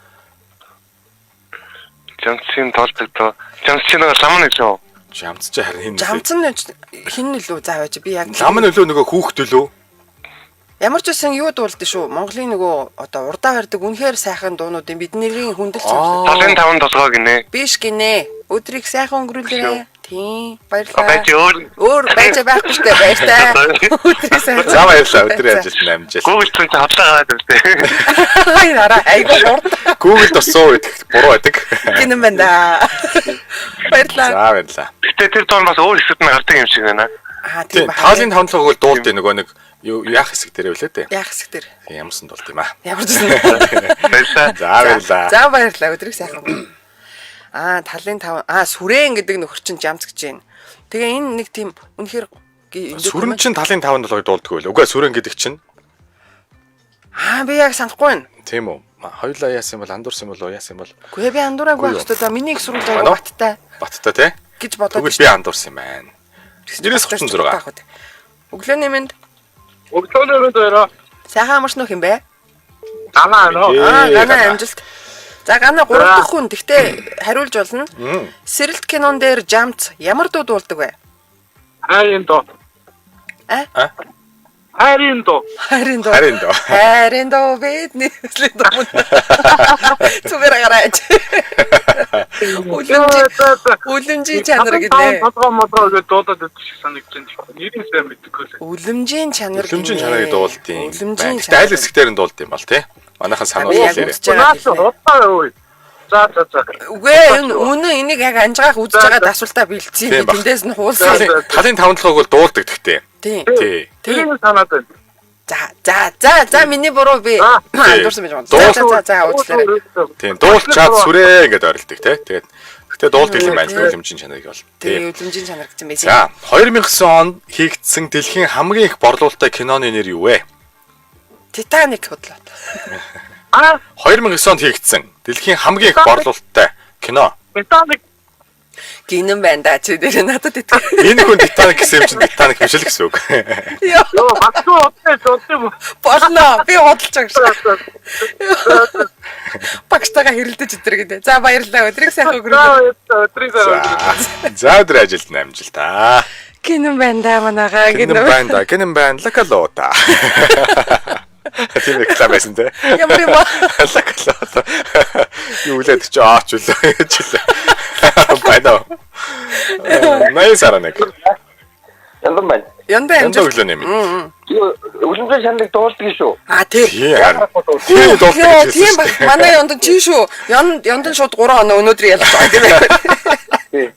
Жамцын тоолдог доо. Жамцын нэг лам нэг лөө. Жамц чи харин хин нөлөө. Жамц нь хин нөлөө заа байж би яг лам нөлөө нөгөө хүүхд төлөө. Ямар ч үсэн юу дуулдаг шүү. Монголын нөгөө одоо урдаа барьдаг үнэхээр сайхан дуунуудын бидний хүндэл цогцлоо. Талын таван толгой гинэ. Биш гинэ. Өдрийг сайхан өнгөрүүлээрэй. Тийм, баярлалаа. Байж өөр өөр байж байхгүй штэ баяртай. Өдрийг сайхан. За баярлалаа. Өдрийн ажилд амжилт. Google чинь хотлоо гараад ирсэн. Хай нараа айгүй хурд. Google досоо идэх буруу байдаг. Гинэн байна да. Баярлалаа. За баярлалаа. Гэтэ тэр дуун бас өөр хэсэгт нь гардаг юм шиг байна. Аа тийм Тийм, таалын таван толгойг бол дуулд нөгөө нэг юу яах хэсэг дээр байлээ дээ. Яах хэсэг дээр. Тийм, ямарсан дуулд юм аа. Ямар ч зүйл. Баярлалаа. За баярлалаа. За баярлалаа. Өдрийг сайхан өнгөрөө. Аа талын таван аа сүрэн гэдэг нөхөр чинь жамц гэж байна. Тэгээ энэ нэг тийм үнэхээр Сүрэн чинь талын таван толгойг дуулдаггүй л. Үгүй ээ, сүрэн гэдэг чинь Аа би яг санахгүй байна. тийм үү? Хоёулаа яасан бол андуурсан болов яасан бол Үгүй ээ, би андуураагүй Үгүй байх юу. хэрэгтэй да. Миний их сурвалж Байна аягүй уу? баттай баттай тий? гэж бодоод Тэгвэл би андуурсан юм байна. 936. Өглөөний мэнд Өглөөний мэнд баяраа. сайхан амарсан уу хин бэ? Данаа нөө. Аа Ээ, гана гана. амжилт. За гана 3 дахь хүн тэгтээ хариулж болно. Мм. Сэрэлт кинон дээр жамц ямар дуу дуулдаг вэ? Хайрын дуу. А? А? Хайрын дуу. Хайрын дуу. Хайрын дуу. Хайрын дуу бидний хүслийн дуу. Зүгээр гараач. Үлэмжийн үлэмжийн чанар гинэ. Толгой молгой гэж дуудаад байдаг шиг санагдаж байна. Нэрийг сайн мэдэхгүй л. Үлэмжийн чанар гинэ. Үлэмжийн чанарыг дуулдیں۔ Үлэмжийн Гэтэ аль хэсэг дээр нь дуулд юм бол тий? Манайхан сануул Би яг хэлээрэй. үзэж байгаа Наас хэлнэ. худлаа юу? За за за. Үгүй ээ, энэ үнэн энийг яг анжгаах үзэж байгаа асуултаа бэлдсэн. Тийм Би баг. тэндээс нь хуулсан. Талын талын таван толгойг бол дуулдаг тэгтээ. Тийм. Тий. Тэрийг санаад байна. За за за за миний буруу би За. андуурсан байж байгаа. За за за за уучлаарай. Тийм, дуулчаад сүрээ ингээд орилдог тий. Тэгээд гэтээ дуулдаг юм байна л үлэмжийн чанарыг бол. Тэгээ Тий. үлэмжийн чанар гэсэн байсан. За, 2009 онд хийгдсэн дэлхийн хамгийн их борлуулалттай киноны нэр юу вэ? Титаник худлаа. Аа, 2009 онд хийгдсэн дэлхийн хамгийн их борлуулалттай кино. Титаник Гинэн байна да чи дээр надад итгэв. Энэ хүн Титаник гэсэн юм чинь Титаник биш л гэсэн үг. Йоо ёо, баггүй удлаа зодсон юм. болно. Би худалж байгаа шүү. Багштайгаа хэрэлдэж өдр гэдэг. За баярлалаа. Өдрийг сайхан өнгөрөөлөө. За, өдрийг сайн өнгөрөөлөө. За өдөр ажилд нь амжилт аа. Гинэн байна да манайгаа Гинэн гинэн. байна да, гинэн байна лакалота. Тийм реклам байсан те. Ямар юм бэ? Лакалота. Юу үлээд чи аач үлээ гэж үлээ. Байна уу? 89.1. Яндан байна. Янда Янда амжилт. өглөөний мэнд. Юу үлэмжийн шаныг дуулдаг шүү. А тий. Тийм харин. Тийм дуулдаг Йоо гэж тийм хэлсэн баг. шүү дээ. Манай яндан чи шүү. Ян яндан шууд 3 оноо өнөөдөр ялж байгаа тийм ээ. Тий.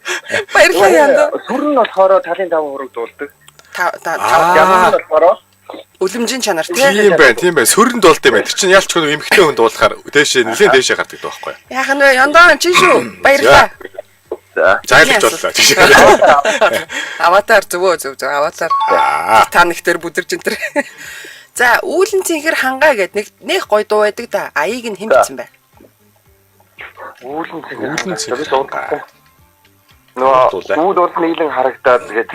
Баярлалаа янда. Сүр нь болохоор талын таван хураг дуулдаг. Та та Аа. Яндан нь болохоор үлэмжийн чанар тий. Тийм байна, тийм байна. Сүрэн дуулд юм байна. Тэр чинь ялч хүн эмхтэй хүн дуулахаар дээшээ нэлээд дээшээ гардаг байхгүй юу? Яах нь вэ? Яндаа чи шүү. Баярлалаа. за Зайлж боллоо. Аватар зөвөө зөв зөв аватар. Аа. Титаник дээр бүдэрч энэ төр. За, үүлэн цэнхэр хангаа гэд нэг нэх гой дуу байдаг да. Аяыг нь хэн бичсэн бэ? үүлэн цэнхэр. Үүлэн цэнхэр Би дуулдаг. Нөгөө Дуулаа. үүл урд нийлэн харагдаад тэгээд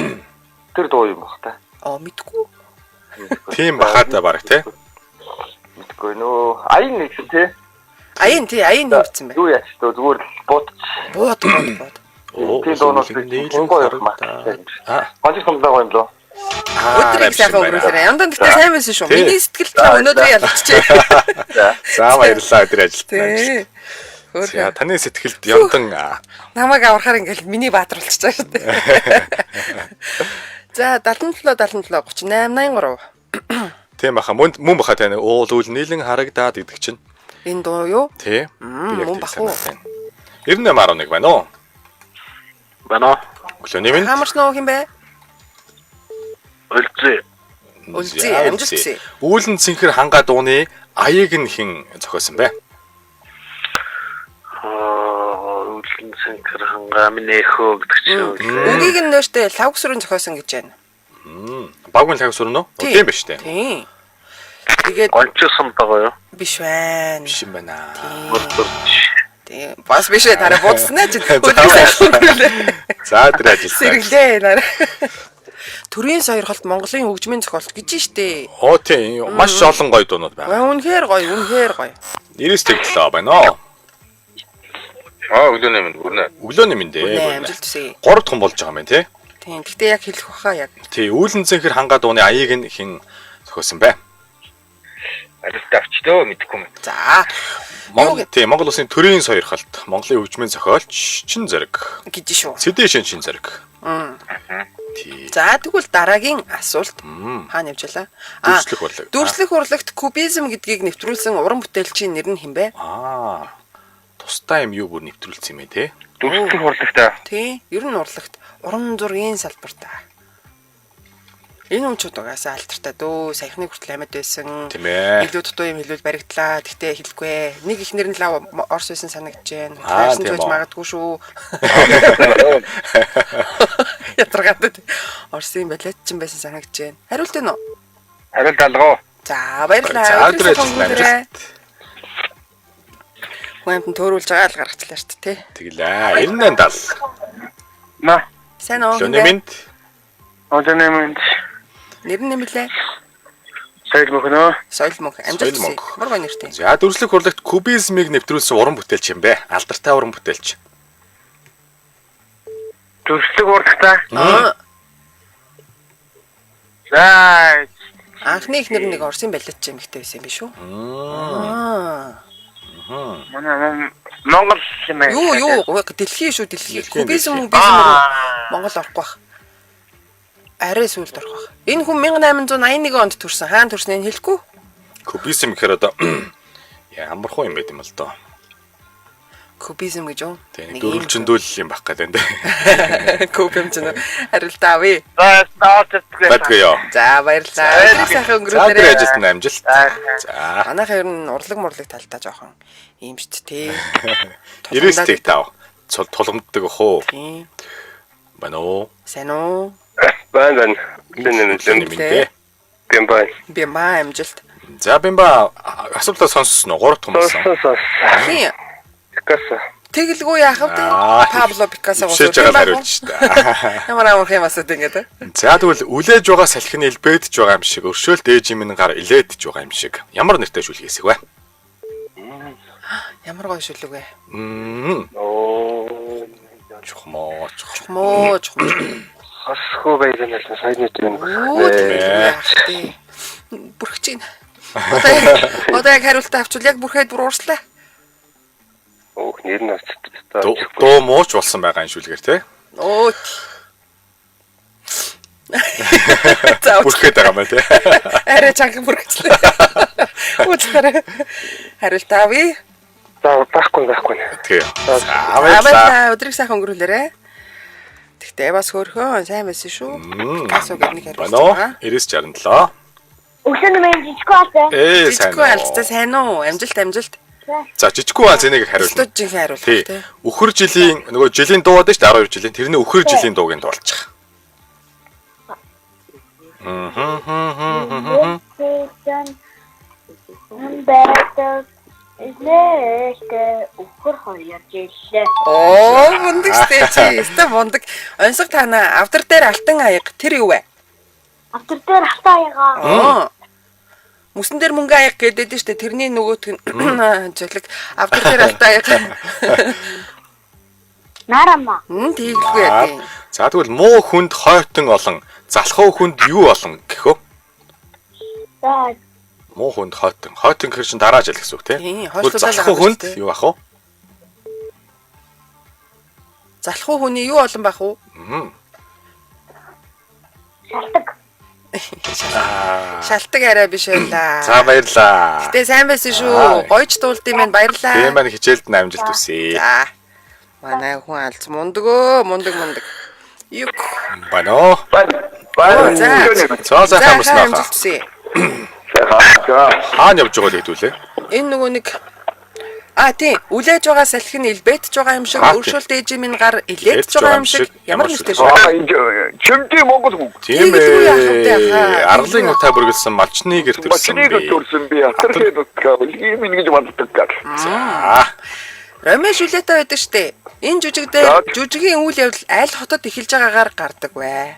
тэр дуу юм бах та. Оо, мэдгүй. Тийм бахаа та баг тий. Мэдгүй нөө аян нэгсэн тий. Аян тий, аян хэн бичсэн бэ? Юу яач төө зүгээр л буудч. Бууд бууд бууд. Тийм дуунууд хөнгөө явах магадaltaй юм шиг. Аа. Гонжиг сумдаа гоё юм лөө. Өдрийг сайхан өнгөрүүлээрэй. Яндан гэхдээ сайн байсан шүү. Тий. Миний сэтгэл та өнөөдөр ялчихжээ. За баярлалаа өдөр ажилт. Тий. За Хөөрхөн. таны сэтгэлд ямдан Намайг аврахаар ингээл миний баатар болчихж байгаа шүү дээ. За 77 77 38 83. тийм баха мөн мөн баха таны уул үл нийлэн харагдаад гэдэг чинь Энэ дуу юу? тий. Мм, Би яг мөн тийм бах уу? санаад байна. 98.1 байна уу? Байна уу? Өглөөний минь. Хамарч нөө хин бэ? Үлзээ. Үлзий, За, амжилт үлзий. хүсье. Үүлэн цэнхэр хангаа дууны аяыг нь хэн зохиосон бэ? Аа, үлэн цэнхэр хангаа минь эхөө гэдэг чинь. Үгийг нь нөөштэй лавг сүрэн зохиосон гэж байна. Багвын лаг сүрэн үү? Тий. Тийм биш үү? Тийм. Тэгээд Гонжиг сумдаа гоё. биш байна. Биш юм байна. Тийм. Бас биш ээ тарай буудсан ээ чи. За, Өдрийг сайхан өнгөрүүлээ. За өдөр ажилт. Сэргэлээ нараа. Төрийн сойрхолт Монголын хөгжмийн зохиолт гэж штэ. Оо тийм маш олон гоё дуунууд байна. Үнэхээр гоё, үнэхээр гоё. 9-7 байна уу? Аа, өглөөний мэнд бүрнэ. Өглөөний мэнд Үнэ ээ. амжилт хүсье. 3 дахь хүн болж байгаа юм байна тий. Тийм. Гэтэ яг хэлэх баха яг. Тий, үүлэн цэнхэр хангаа дууны аяыг нь хэн зохиосон бэ? Ажилтаа авчдөө мэдэхгүй юм. За. Монгол тий, Монгол улсын төрийн сойрхолт, Монголын хөгжмийн зохиолч Чин Зэрэг. гэж шүү. Сэдэн Чин Зэрэг. Тий. За тэгвэл дараагийн асуулт хаана явж байлаа? Аа, Дүрслэх урлаг. Дүрслэх урлагт кубизм гэдгийг нэвтрүүлсэн уран бүтээлчийн нэр нь хэн бэ? Аа. Тусдаа юм юу бүр нэвтрүүлсэн юм бэ те? Дүрслэх урлагтай. Тий, ер нь урлагт уран зургийн салбарт. Энэ өмчүүд угаасаа алдартай дөө. Саяхны хүртэл амьд байсан. Тийм ээ. Илүү дутуу юм хэлвэл баригдлаа. Тэгтээ хэлэхгүй. Нэг ихнэр нь лав Орос байсан санагдаж байна. Аа, Хайрсан тийм ч байж үү. магадгүй шүү. Ядаргаатай. Оросын балет ч юм байсан санагдаж байна. Хариулт нь уу? Хариулт алгоо. За баярлалаа. За, Өдрийн өдрийн сайхан ажилд өнгөрөөрэй. амжилт. Хүн амтнд төөрүүлж байгаа л гаргачлаа шүү дээ, тий. Тэглээ. 98 70. На. Сайн уу? Өглөөний мэнд. Өглөөний мэнд. Нэр нь нэмлээ. Соёл мөнхнөө. Соёл мөнх. Амжилт Соёл хүсье. мөнх. Ямар гоё нэртэй. За дүрслэх урлагт кубизмыг нэвтрүүлсэн уран бүтээлч юм бэ? Алдартай уран бүтээлч. Дүрслэг урлагтай. Аа, За. анхны ихнэр нэг Оросын балет ч эмэгтэй байсан юм биш үү? Аа. Манай Монгол юм байна. Юу юу дэлхий шүү дэлхий. Дэлхийн, Кубизм дэлхийн. мубизм руу Монгол орохгүй бах. Арай сүүлд орох бах. Энэ хүн 1881 онд төрсэн. Хаана төрснийг нь хэлэхгүй. Кубизм гэхээр одоо ямар хуу юм байт юм бол доо. Кубизм гэж юу? Тэгээ нэг дөрвөлжиндүүл юм байх гэдэг энэ. Куб юм чинь хариулт авъя. За наач. Бадгүй ёо. За баярлалаа. Өдрийн сайхан За өдрийн өнгөрүүлээрэй. ажилд нь амжилт. За Манайхаа ер нь урлаг мурлаг талдаа жоохон ийм шүү дээ. 95 цул тулгамддаг ах уу? Тийм. Байна уу? Сайн уу? Байна байна. Өглөөний Өглөөний мэнд. мэнд ээ. Бим байна. Би маа амжилт. За Бимба асуудлаа сонссон уу? Гурав дахь хүмүүс. Сонсон сонсон. Тийм. Пикассо. Тэгэлгүй яах вэ? Аа, Пабло Пикассо Ишээж байгаа л хариулж та. Ямар амар юм асууд ингээд. За тэгвэл үлээж байгаа салхи нь элбэдж байгаа юм шиг, өршөөлт ээж минь гар илээдж байгаа юм шиг. Ямар нэртэй шүлэг хэсэг вэ? Ямар гоё шүлэг вэ? Мм. Оо. Чухмоо, чух. Чухмөө, чухмөө. Хосхоо баярын л саяны юм. Өө яах вэ? Бүрхэж байна. Одоо яг хариултаа авчвал яг бүрхээд бүр уурслаа. Өөх нэр нь очтой. Дуу мууч болсон байгаа юм шүлгээр те. Өө. За Бүрхээд байгаа юм байна те. арай чанга бүрхчлээ. Уучлаарай. Хариулт авъя. За байхгүй байхгүй. Тэгээ. За баярлалаа. Баярлалаа. Өдрийг сайхан өнгөрүүлээрэй. Тэгтээ бас хөөрхөн сайн байсан шүү. Пикассо гэдэг нэг хариулт Байна уу? байгаа. 967. Өглөөний мэнд жижиггүй албай. Ээ сайн. Жижиггүй алдтай сайн уу? Амжилт амжилт. За жижиггүй аа зэнийг хариулна. Өстөж жинхэнэ хариулт Тий. тий. Үхэр жилийн нөгөө жилийн дуу байдаг шүү дээ 12 жилийн. Тэрний үхэр жилийн дууг нь дуулчих. Мм. Тэсэн байдаг. Нээлттэй үхэр хоёр жилээ. Оо мундаг штэ чи. Өстө мундаг. Онсог танаа авдар дээр алтан аяга тэр юу вэ? Автор дээр хатаа аягаа. Аа. Мөсөн дээр мөнгө аяга гэдэг штэ. Тэрний нөгөөх нь жолог авдар дээр алтан аяга. Нарама. Мм тийгэлгүй яа тийм. За тэгвэл муу хүнд хойтон олон, залхуу хүнд юу олон гэх вэ? За Муу хүнд хойтон. Хойтон гэхэр чин дараа жил гэсэн үг тий. Тийм, Тэгвэл хойшлуулаад залхуу байгаа хүнд шүү дээ. юу ах вэ? Залхуу хүний юу олон байх вэ? Мм. шалтаг. Шалтаг арай биш байлаа. За баярлаа. Гэтэ сайн байсан Аа. шүү. Гоёч дуулд юм байна. Баярлаа. Тийм маань хичээлд нь амжилт хүсье. За. Манай хүн алц мундаг өө, мундаг мундаг. Юк. Байна уу? Байна. Байна. За. За За сайхан амарсан амжилт аа. хүсье. За. Хаана явж байгаа л хэдүүлээ? Энэ нөгөө нэг А тийм, үлээж байгаа салхи нь илбэдж байгаа юм шиг, Аа, тийм. өршөөлт ээжийн минь гар илээдж байгаа юм шиг ямар нэртэй шүү. Аа энэ чимдээ Монгол хүн. Тийм Тэгэлгүй яах вэ, ээ. хаа. Арлын утаа бүргэлсэн малчны гэр төрсөн Мачныг би. төрсөн би. Атархээ дутгаа. Үлгийн минь гэж боддог гал. За. Ромео Жулиета байдаг штэ. Энэ жүжиг дээр За. жүжигийн үйл явдал аль хотод эхэлж байгаагаар гардаг вэ?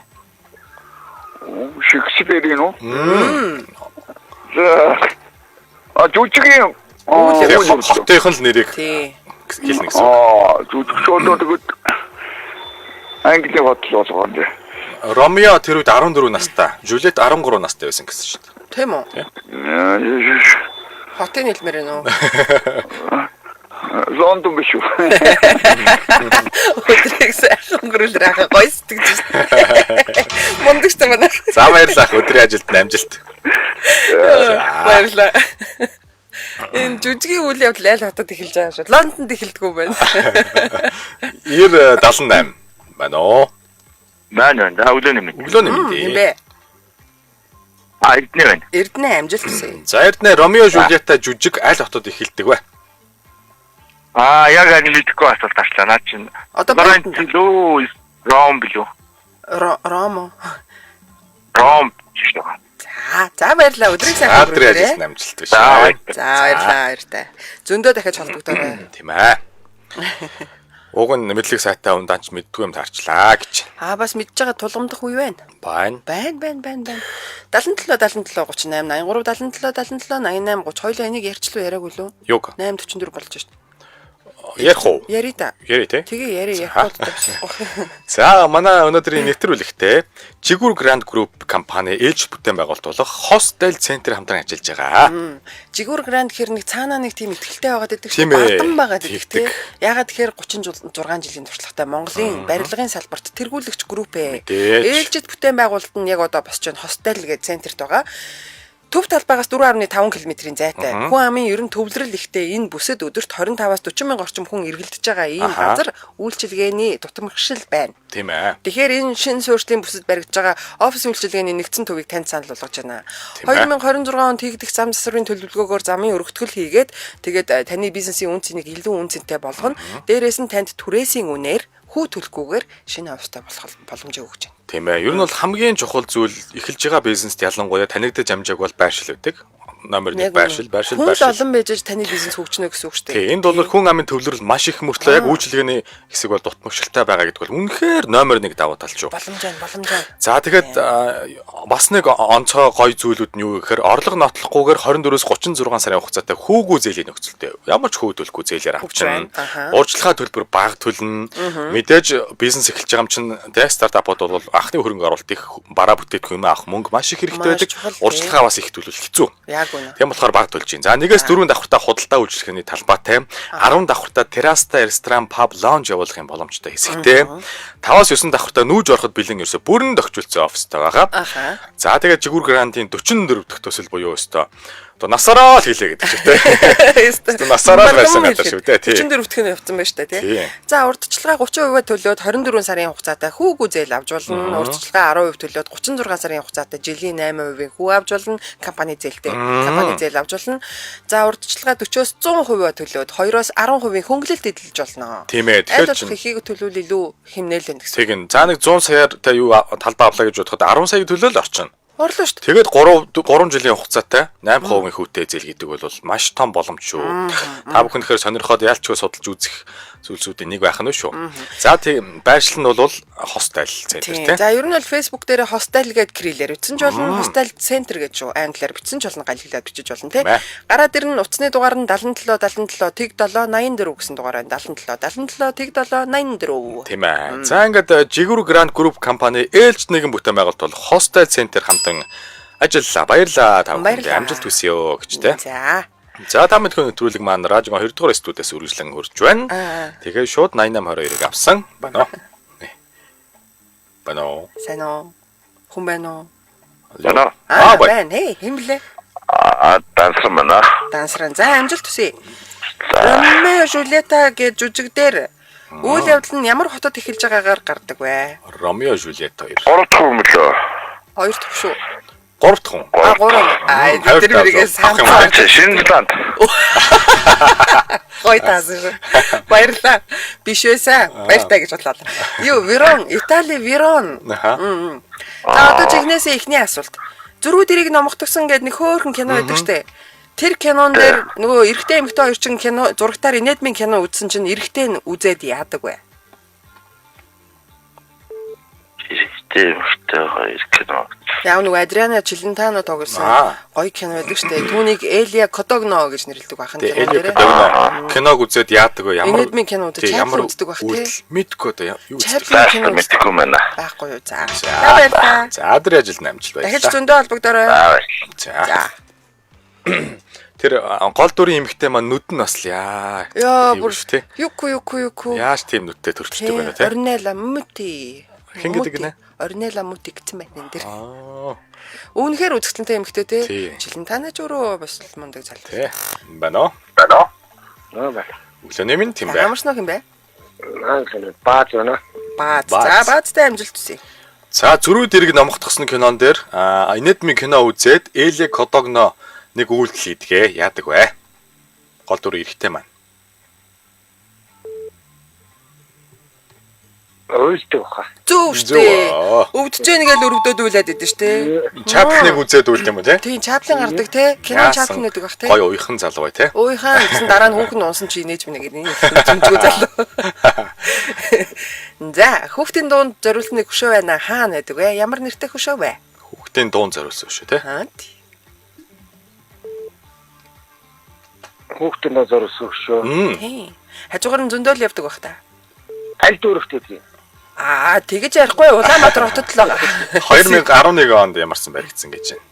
Шекспирийн үү? За. А жүжигийн Үйл Тэгээ явдал. хотынх нь л нэрийг Тий. хэлнэ гэсэн. үг. Аа, жүжигчүүд тэгэд Англи хотол болгоно. дээ. Ромео тэр үед 14 настай, Жулиет 13 настай байсан гэсэн шүү дээ. Тийм үү? Хотын хэлмээр байна уу? Лондон биш үү? Өдрийг сайхан өнгөрүүлэр ахаа гоё сэтгэж шээ. Мундаг штэ манай. За баярлалаа. Өдрийн ажилд нь амжилт. Баярлалаа. Энэ жүжигийн үйл явдал аль хотод эхэлж байгаа шүү. Лондонд эхэлдэггүй байна. 90 78 байна уу? Байна байна. За өглөөний мэнд. Өглөөний Юм мэнд. бэ? А Эрдэнэ байна. Эрдэнэ амжилт хүсье. За Эрдэнэ Ромео Жульетта жүжиг аль хотод эхэлдэг вэ? Аа яг аль мэдэхгүй асуулт авчлаа. Наа чинь. Одоо Флоренц лөө Ром билүү? Ромо. Ром шүү дээ. За, за баярлалаа. Өдрийг сайхан Өдрийн өнгөрөөрэй. ажилд амжилт биш. За, За баярлалаа баяртай. Зөндөө дахиад холбогдоорой. Тийм ээ. Уг нь мэдлэг сайтай хүн данч мэддгүй юм таарчлаа гэж. Аа бас мэдж байгаа тулгамдах үе байна. Байна. Байна байна байна байна. 77 77 38 83 77 77 88 30 хоёлаа энийг ярьчлуу яриаг үлээ. Юг. 8:44 болж шít. Ярих уу? Яри та. Яри те. Тэгээ яри За. ярихгүй тавьчихгүй. За манай өнөөдрийн нэвтрүүлэгтээ Жигүүр Grand Group компани ээлж бүтээн байгуулалт болох Hostel Center хамтран ажиллаж байгаа. Жигүүр Гранд гэхэр нэг цаанаа нэг тийм ихтэлтэй байгаад идэг Тийм шүү. ээ. Бардам байгаад идэг тий. Тэгдэг. Ягаад гэхээр 36 жилийн туршлагатай Монголын барилгын салбарт тэргүүлэгч групп ээ. Мэдээж. Ээлжид бүтээн байгуулалт нь яг одоо босч байна. Hostel гэдэг центрт байгаа. Төв талбайгаас 4.5 км-ийн зайтай. Хүн амын ер нь төвлөрөл ихтэй энэ бүсэд өдөрт 25-аас 40 мянган орчим хүн эргэлдэж байгаа ийм Аха. газар үйлчилгээний тутамгшил байна. Тийм ээ. Тэгэхээр энэ шинэ суурьшлийн бүсэд баригдаж байгаа офис үйлчилгээний нэгдсэн төвийг танд санал болгож байна. Тийм ээ. 2026 онд хийгдэх зам засварын төлөвлөгөөгөөр замын өргөтгөл хийгээд тэгээд таны бизнесийн үн цэнийг илүү үн цэнтэй болгоно. Дээрээс нь танд түрээсийн үнээр хүү төлөхгүйгээр шинэ офистай болох боломжийг өгч байна. Тийм ээ. Ер нь бол хамгийн чухал зүйл эхэлж байгаа бизнест ялангуяа танигдаж амжааг бол байршил байдаг. Номер 1 Яг байршил, үнэ. байршил, Хүн л байршил. олон байж аж таны бизнес хөгжинө гэсэн үг шүү дээ. Тийм, энд бол хүн амын төвлөрөл маш их мөртлөө яг үйлчилгээний хэсэг бол дутмагшилтай байгаа гэдэг бол үнэхээр номер 1 давуу тал шүү. Боломж байна, боломж байна. За тэгээд бас нэг онцгой гой зүйлүүд нь юу гэхээр орлого нотлохгүйгээр 24-өөс 36 сарын хугацаатай хүүгүй зээлийн нөхцөлтэй. Ямар ч хүү төлөхгүй зээлээр Хөгж байна. авчна. Аха. Урьдчилгаа төлбөр бага төлнө. Мэдээж бизнес эхэлж байгаа юм чинь тэ стартапууд бол анхны хөрөнгө оруулалт их бараа бүтээгдэхүүн юм авах мөнгө маш их хэрэгтэй Маш байдаг. чухал, тий. Урьдчилгаа бас их төлөх хэцүү. Яг үнэ. Тийм болохоор бага төлж байна. За нэгээс дөрвөн давхартаа худалдаа үйлчилгээний талбайтай, 10 давхартаа террастай ресторан, паб, лаунж явуулах юм боломжтой хэсэгтэй. 5-аас 9 давхартаа нүүж ороход бэлэн ерөөсө бүрэн тохиолдсон офистай байгаа. Аха. За тэгээд Жигүүр Грандын 44 дахь төсөл буюу өстө одоо насаараа л хэлээ гэдэг чинь тий. Өстө насаараа л байсан газар шүү дээ, тий. 44 дэх нь явцсан байна шүү дээ, тий. Тий. За урдчилгаа 30% төлөөд 24 сарын хугацаатай хүүгүй зээл авч болно. Урдчилгаа 10% төлөөд 36 сарын хугацаатай жилийн 8% хүү авч болно. Компани зээлтэй. Компани зээл авч болно. За урдчилгаа 40-оос 100% төлөөд 2-оос 10% хөнгөлөлт эдэлж болно. Тийм ээ, Аль тэгэхээр болох чинь- ихийг төлвөл илүү хэмнээл байна гэсэн. Тэгин. За нэг 100 саяар та юу талбай авлаа гэж бодоход 10 сая төлөөл орчин. Орлоо шүү дээ. Тэгээд 3 3 жилийн хугацаатай 8% хүүтэй зээл гэдэг бол маш том боломж шүү. Та бүхэн тэгэхээр сонирхоод ялчгүй судалж үзэх зүйлсүүдийн нэг байх нь шүү. За тийм байршил нь бол хостел центр Тийм. тийм. За ер нь бол Facebook дээр hostel гээд крилээр бичсэн ч болно, hostel center гэж шүү. Англиар бичсэн ч болно, галиглаад бичиж болно тий. Тийм ээ. Гараад ирнэ утасны дугаар нь 77 77 тэг 7 84 гэсэн дугаар байна. 77 77 тэг 7 84. Тийм ээ. За ингээд Жигүүр Grand Group компани ээлж нэгэн бүтээн байгуулалт бол хостел центр хамтан ажиллалаа. Баярлалаа та бүхэнд Баярлалаа. амжилт хүсье гэж тий. За. За та мэдхэн нэвтрүүлэг маань радио 2 дугаар студиэс үргэлжлэн хурж байна. Аа. Тэгээ шууд 8822-ыг авсан. Байна уу? Байна уу? Сайн уу? Хүн байна уу? Байна уу? Аа Аа, байна. байна. Хей, хэн блэ? Аа дансар байна. Дансран. За амжилт хүсье. Ромео Жульетта гэж жүжиг дээр үйл явдал нь ямар хотод эхэлж байгаагаар гардаг вэ? Ромео Жульетта 2. 3 дахь хүн мөлөө. Хоёр дахь шүү. 3 дахь хүн. А гурав. Аа Хоёр тэр дахь мэрэгээс авах юм самцаа. байна. Шинэ Зеланд. Гоё таасан шүү. Баярлалаа. Биш байсан. Баяртай гэж бодлоо. Юу, Верон, Итали Верон. Аха. За одоо жигнэсээ эхний асуулт. Зөрүү дэрийг номготгсон гэдэг нэг хөөрхөн кино байдаг штэ. Тэр кинон дээр нөгөө эрэгтэй эмэгтэй хоёр чинь кино зурагтаар инэдмийн кино үзсэн чинь эрэгтэй нь үзээд яадаг вэ? Эрэгтэй эмэгтэй хоёр кино. Яг нөгөө Адриана Челентано тоглосон Аа. гоё кино байдаг штэ. Түүнийг Элия Кодогно гэж нэрлэдэг байх нь Тэгээ кинон Элио дээр. Кодогно киног үзээд яадаг вэ? Ямар Инэдмийн кино үзээд, Тий, Чаплин ямар үздэг байх, тий? үйлдэл мэдгүй одоо юу үздэг. Чаплин кино Зааш үздэг мэдэхгүй байна. байхгүй юу? За. За баярлалаа. За өдөр ажилд амжилт Дахиж баярлалаа. зөндөө холбогдорой. Аа. За. За. Тэр гол дүрийн эмэгтэй маань нүд нь бас л яа. Яа Тийм бүр шүү, тий. Юку юку юку. Яаж тийм нүдтэй төрчдөг байна тий. Орнела Мути. Хэн гэдэг гинэ? Орнела Мути гэсэн байна энэ дэр. Аа. Үүнхээр үзэсгэлэнтэй эмэгтэй Тий. те. Жилэн танаж өөрөө бас л мундаг залуу. Тий. Байна уу? Байна уу? Аа байна. Өглөөний минь тийм бай. Ямар ч нөх юм бэ? Аа сайн бааз байна. Бааз. Бааз. За баазтай амжилт хүсье. За зөрүү дэрэг номготгосон кинон дээр инэдми кино үзээд Эле Кодогно нэг үйлдэл хийдгээ. Яадаг вэ? Гол дүр эрэгтэй маань. Уйлдаг баха. Зөв Зөв штэ. аа. Өвдөж гэнэ гэл өрөвдөд уйлаад идэв штэ. Чаплиныг үзээд үйлт юм уу те? Тийм, Чаплин гардаг те. Кино Яасан Чаплин гэдэг бах те. Гоё уяхан залуу бай те. Уйхан гэсэн дараа нь хүүхэн унсан чи инээж минь гэдэг энэ зүмжгүй залуу. За, хүүхдийн дуунд зориулсан нэг хөшөө байна. Хаана байдаг вэ? Ямар нэртэй хөшөө вэ? Хүүхдийн дуун зориулсан шүү те. Аа. тий. Хүүхдэн доо зориулсан хөшөө. Мм. Тийм. Хажуугаар нь зөндөөл явдаг бах та. Аль дүүрэгтэй тийм. Аа, тэгэж ярихгүй Улаанбаатар хотод л байгаа. 2011 онд ямарсан баригдсан гэж байна.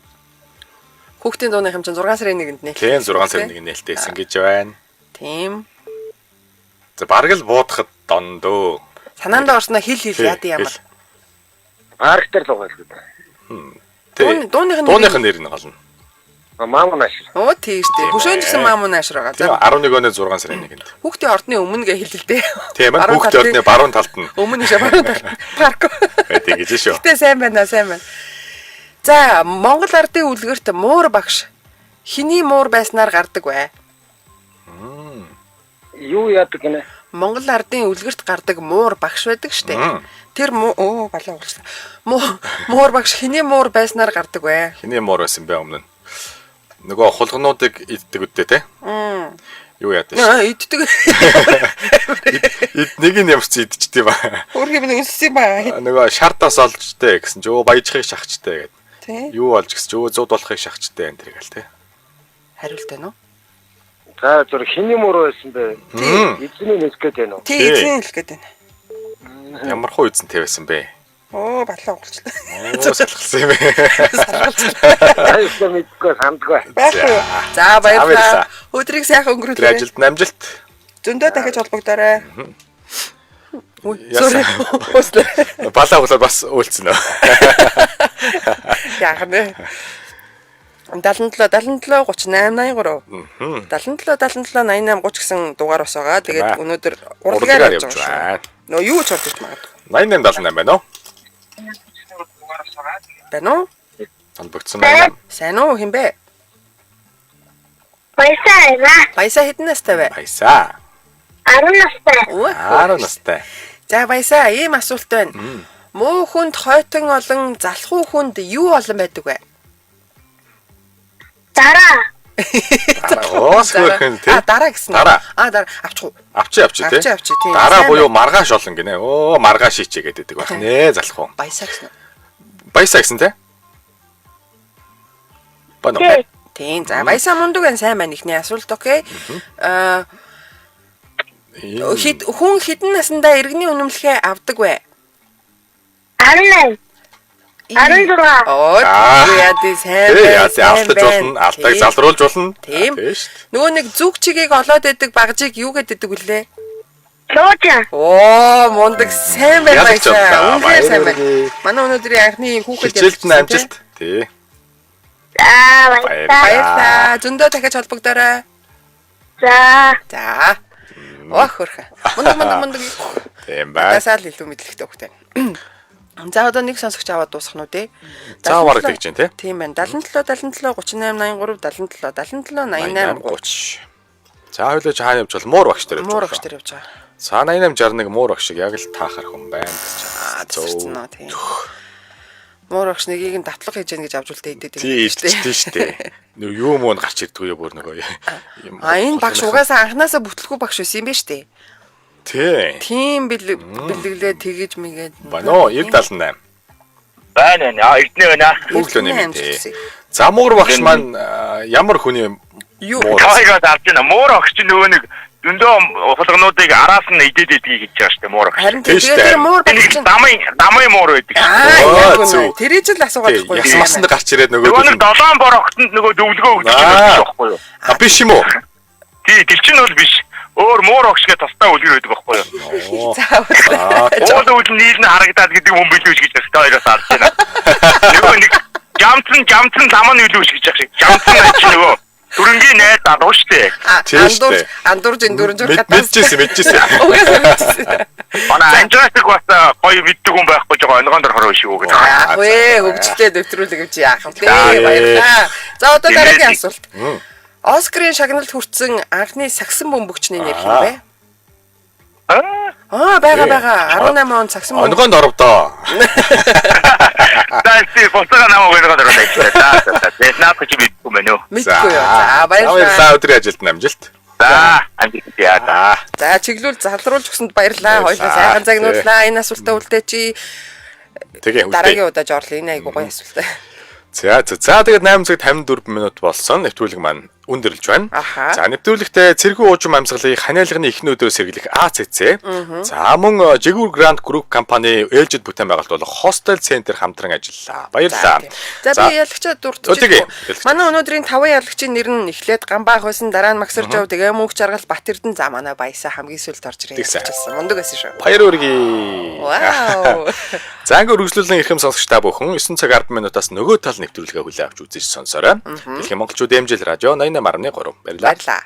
Хүүхдийн дууны хэмжээ 6 сарын 1-нд нээлттэй. Тийм 6 сарын 1-нд нээлттэйсэн гэж байна. Тийм. За бараг л буудахад дондөө. Санаанд орсноо хил хил Тий, яа ямар. хэл. Парк дээр л байгаа л гэдэг. Тий. Дууных нь Дууных нь нэр нь голно. Маамун ааш. Оо тийм шүү дээ. Тийм Хөшөөн ээ. гэсэн маамун аашир байгаа. Тийм За 11 оны 6 сарын 1-нд. хүүхдийн ордны өмнө гэ хэлэлдээ. Тийм ээ. Баруун Хүүхдийн талын- ордны баруун талд нь Өмнө нь баруун талд парк. байдаг гэж шүү. Гэтэ сайн байна сайн байна. За Монгол ардын үлгэрт муур багш хиний муур байснаар гардаг вэ? Юу яадаг гинэ? Монгол ардын үлгэрт гардаг муур багш байдаг штэ. Мм. Тэр муу оо балаа урлаа. Муур багш хиний муур байснаар гардаг вэ? Хиний муур байсан бэ өмнө нь? Нөгөө хулгануудыг иддэг үдтэй те. Мм. Юу яадаг шүү. Аа иддэг. Эд нэг нь ямар ч идчихтэй ба. Өөрхий минь өссөн юм ба. Нөгөө шартаас олжтэй гэсэн чи өө баяжхыг шахчтэй гэд. Тий. Юу олж гэсэн чи өө зуд болохыг шахчтэй энэ тэр гэл те. Хариулт байна уу? За зүр хиний мөр байсан бэ? Мм. Эзний нэлэх гээд байна уу? Тий, Тий. эзэн хэлэх гээд байна. Ямар хуу эзэн тавьсан бэ? Оо балаа урлаа. Оо салгалсан юм бэ. Аюултай мэдгүй сандгүй. Байхгүй юу? За баярлалаа. баярлалаа. Өдрийг сайхан Тэр өнгөрүүлээрэй. ажилд нь амжилт. Зөндөө дахиж холбогдоорой. Үгүй. Яасан? Sorry. Ууслаа. Балаа болоод бас үйлцэн үү. Яах нь вэ? 77 77 38 83. 77 77 88 30 гэсэн дугаар бас байгаа. Тэгээд Тийм ээ. өнөөдөр Урлагаар урлагаар явж явж байгаа шүү. байна. Нөө юу ч орж ирж магадгүй. 88 78 байна уу? Байна уу? Холбогдсон байна. Сайн уу хин бэ? Баясаа байна. Баясаа хэдэн настай вэ? Баясаа. 10 настай. Өө. 10 настай. За баясаа ийм асуулт байна. Муу хүнд хойтон олон, залхуу хүнд юу олон байдаг вэ? Дараа. Оос хөөрхөн тий. А дараа гэсэн. Дараа. А дараа авчих уу? Авчи авчи тий. Авчи, авчи, тийм. Дараа Сайн буюу маргааш олон гинэ. Оо маргааш ичээ гэдэг байх нэ залхуу. Баясаа гэсэн. үү? Баясаа гэсэн тий. Бано. Тий. Тийм. За баясаа мундаг байна сайн байна ихний асуулт окей. Аа хэд хүн хэдэн насндаа иргэний үнэмлэхээ авдаг вэ? 18. 16. Оо Аа. яа тий сайн Тий байна. яа тий сайн алдаж байна. болно, алдааг Тийм. залруулж болно. Тийм. Тий шүү дээ. Нөгөө нэг зүг чигийг олоод идэг багжийг юу гэдэг вүлээ? Луужин. Оо мундаг сайн байна Ялагч баясаа. боллоо. Үнэхээр сайн байна. Баяр Манай өнөөдрийн анхны хүүхэд Хичээлд нь ялцсан, тий? амжилт. Тий. За баярлалаа. Баярлалаа. Зөндөө дахиж холбогдоорой. За. За. Ох хөрхөн. Мундаг мундаг мундаг. Тийм байна. Надасаа л илүү мэдлэгтэй хөхтэй. За одоо нэг сонсогч аваад дуусгах нь үү те. За бараг тэгж байна те. Тийм байна. 77 77 38 83 77 77 88 88 30. За хоёлоо чи хаана явж бол муур багш дээр явж Муур байгаа. багш дээр явж байгаа. За 88 61 муур багш шиг яг л таахар хүн байна гэж. Аа тасарсан уу тийм. Муур багш нэгийг нь давтлага хийж яах гэж авч үлдээ идэт юм. Тий, тийм шүү дээ. Нөө юу муу нь гарч ирдгүй юу бүр нөгөө юм. А энэ багш угаасаа анханасаа бүтлгүй багш байсан юм байна шүү дээ. Тий. Тийм бэлэглээ тэгэж мэгээд. Байна уу 90 78. Байна байна. А Эрдэнэ байна. Өглөөний Эрдэнэ мэнд. амжилт. За муур багш маань ямар хүний Юу? муур Та хоёроо авч байна. Муур огч чинь нөгөө нэг зөндөө хулгануудыг араас нь идээд идгийг хийж байгаа шүү дээ муур огч. Харин Тийм тэгээд шүү дээ. тэр муур багш Нэг чинь дамын муур байдаг. Аа Оо, яг үнэ. зүг. Тэрийг л асуугаад Тий, байхгүй. яс масанд гарч ирээд нөгөө Нөгөө нэг долоон бор огтонд нөгөө зөвлөгөө өгдөг юм Аа. байдаг байхгүй юу? А биш юм уу? Тий, тэр чинь бол биш. Өөр муур огч гэж тусдаа үлгэр байдаг байхгүй юу? Оо. За уучлаарай. Аа, Уул үл нийл нь харагдаад гэдэг юм билүү гэж та хоёроос авч байна. Нөгөө нэг жамцсан лам нь билүү гэж яах шиг. Жамцсан чи нөгөө дүрэнгийн найз залуу шүү дээ. А, Тийм шүү Андуурж дээ. андуурж энэ дөрөнжөр Мэдчихсэн, мэдчихсэн. Угаасаа мэдчихсэн. Манай Анжаасыг бас гоё мэддэг хүн байхгүй жоо онгоон дорхороо биш үү гэж. Яах вэ? Хөгжилтэй нэвтрүүлэг гэж яах вэ? За, Баярлалаа. За одоо Тэгээд- дараагийн асуулт. Оскарын шагналд хүртсэн анхны сагсан бөмбөгчний нэр хэн бэ? Аа. Аа байгаа Ээ. байгаа 18 он сагсан бөмбөг. Онгоонд орвдоо. За чи буцаага намайг онгоон дорхороо тавьчихлаа. За за за. Наад чи мэдгүй юм байна уу? Мэдгүй юу. За баярлалаа. Баярлалаа. Өдрийн ажилд амжилт. За амжилт яа. За. За чиглүүл залруулж өгсөнд баярлалаа. Баярлалаа. Хоёулаа сайхан загнууллаа. Энэ асуултаа үлдээчи. Тэгээ үлдээ. Дараагийн удаа жорлоо. Энэ айгуу гоё асуулт. За за за тэгээд 8 цаг 54 минут болсон. Нэвтрүүлэг маань өндөрлж байна. Аха. За нэвтрүүлэгтээ Цэргийн уужим амьсгалыг ханиалганы эхний өдрөөс сэргийлэх АЦЦ. За мөн Жигүүр Гранд Group компани ээлжид бүтээн байгуулалт болох Hostel Center хамтран ажиллалаа. Баярлалаа. За би ялагчаа Өдөргий. дурдчихв. Манай өнөөдрийн таван ялагчийн нэр нь эхлээд Гамбаах байсан, дараа нь Магсар Жов, тэгээ Мөнх Жаргал, Бат Эрдэнэ, за манай Баясаа хамгийн сүүлд орж ирээ Тэгсэн. ялчихсан. Мундаг байсан шүү. Баяр үргэе. Вау. За ингээ үргэлжлүүлэн эрхэм сонсогч та бүхэн 9 цаг 10 минутаас нөгөө тал нэвтрүүлгээ хүлээн авч үзэж сонсоорой. Дэлхийн монголчууд MJL радио 88.3. Баярлалаа. Баярлалаа.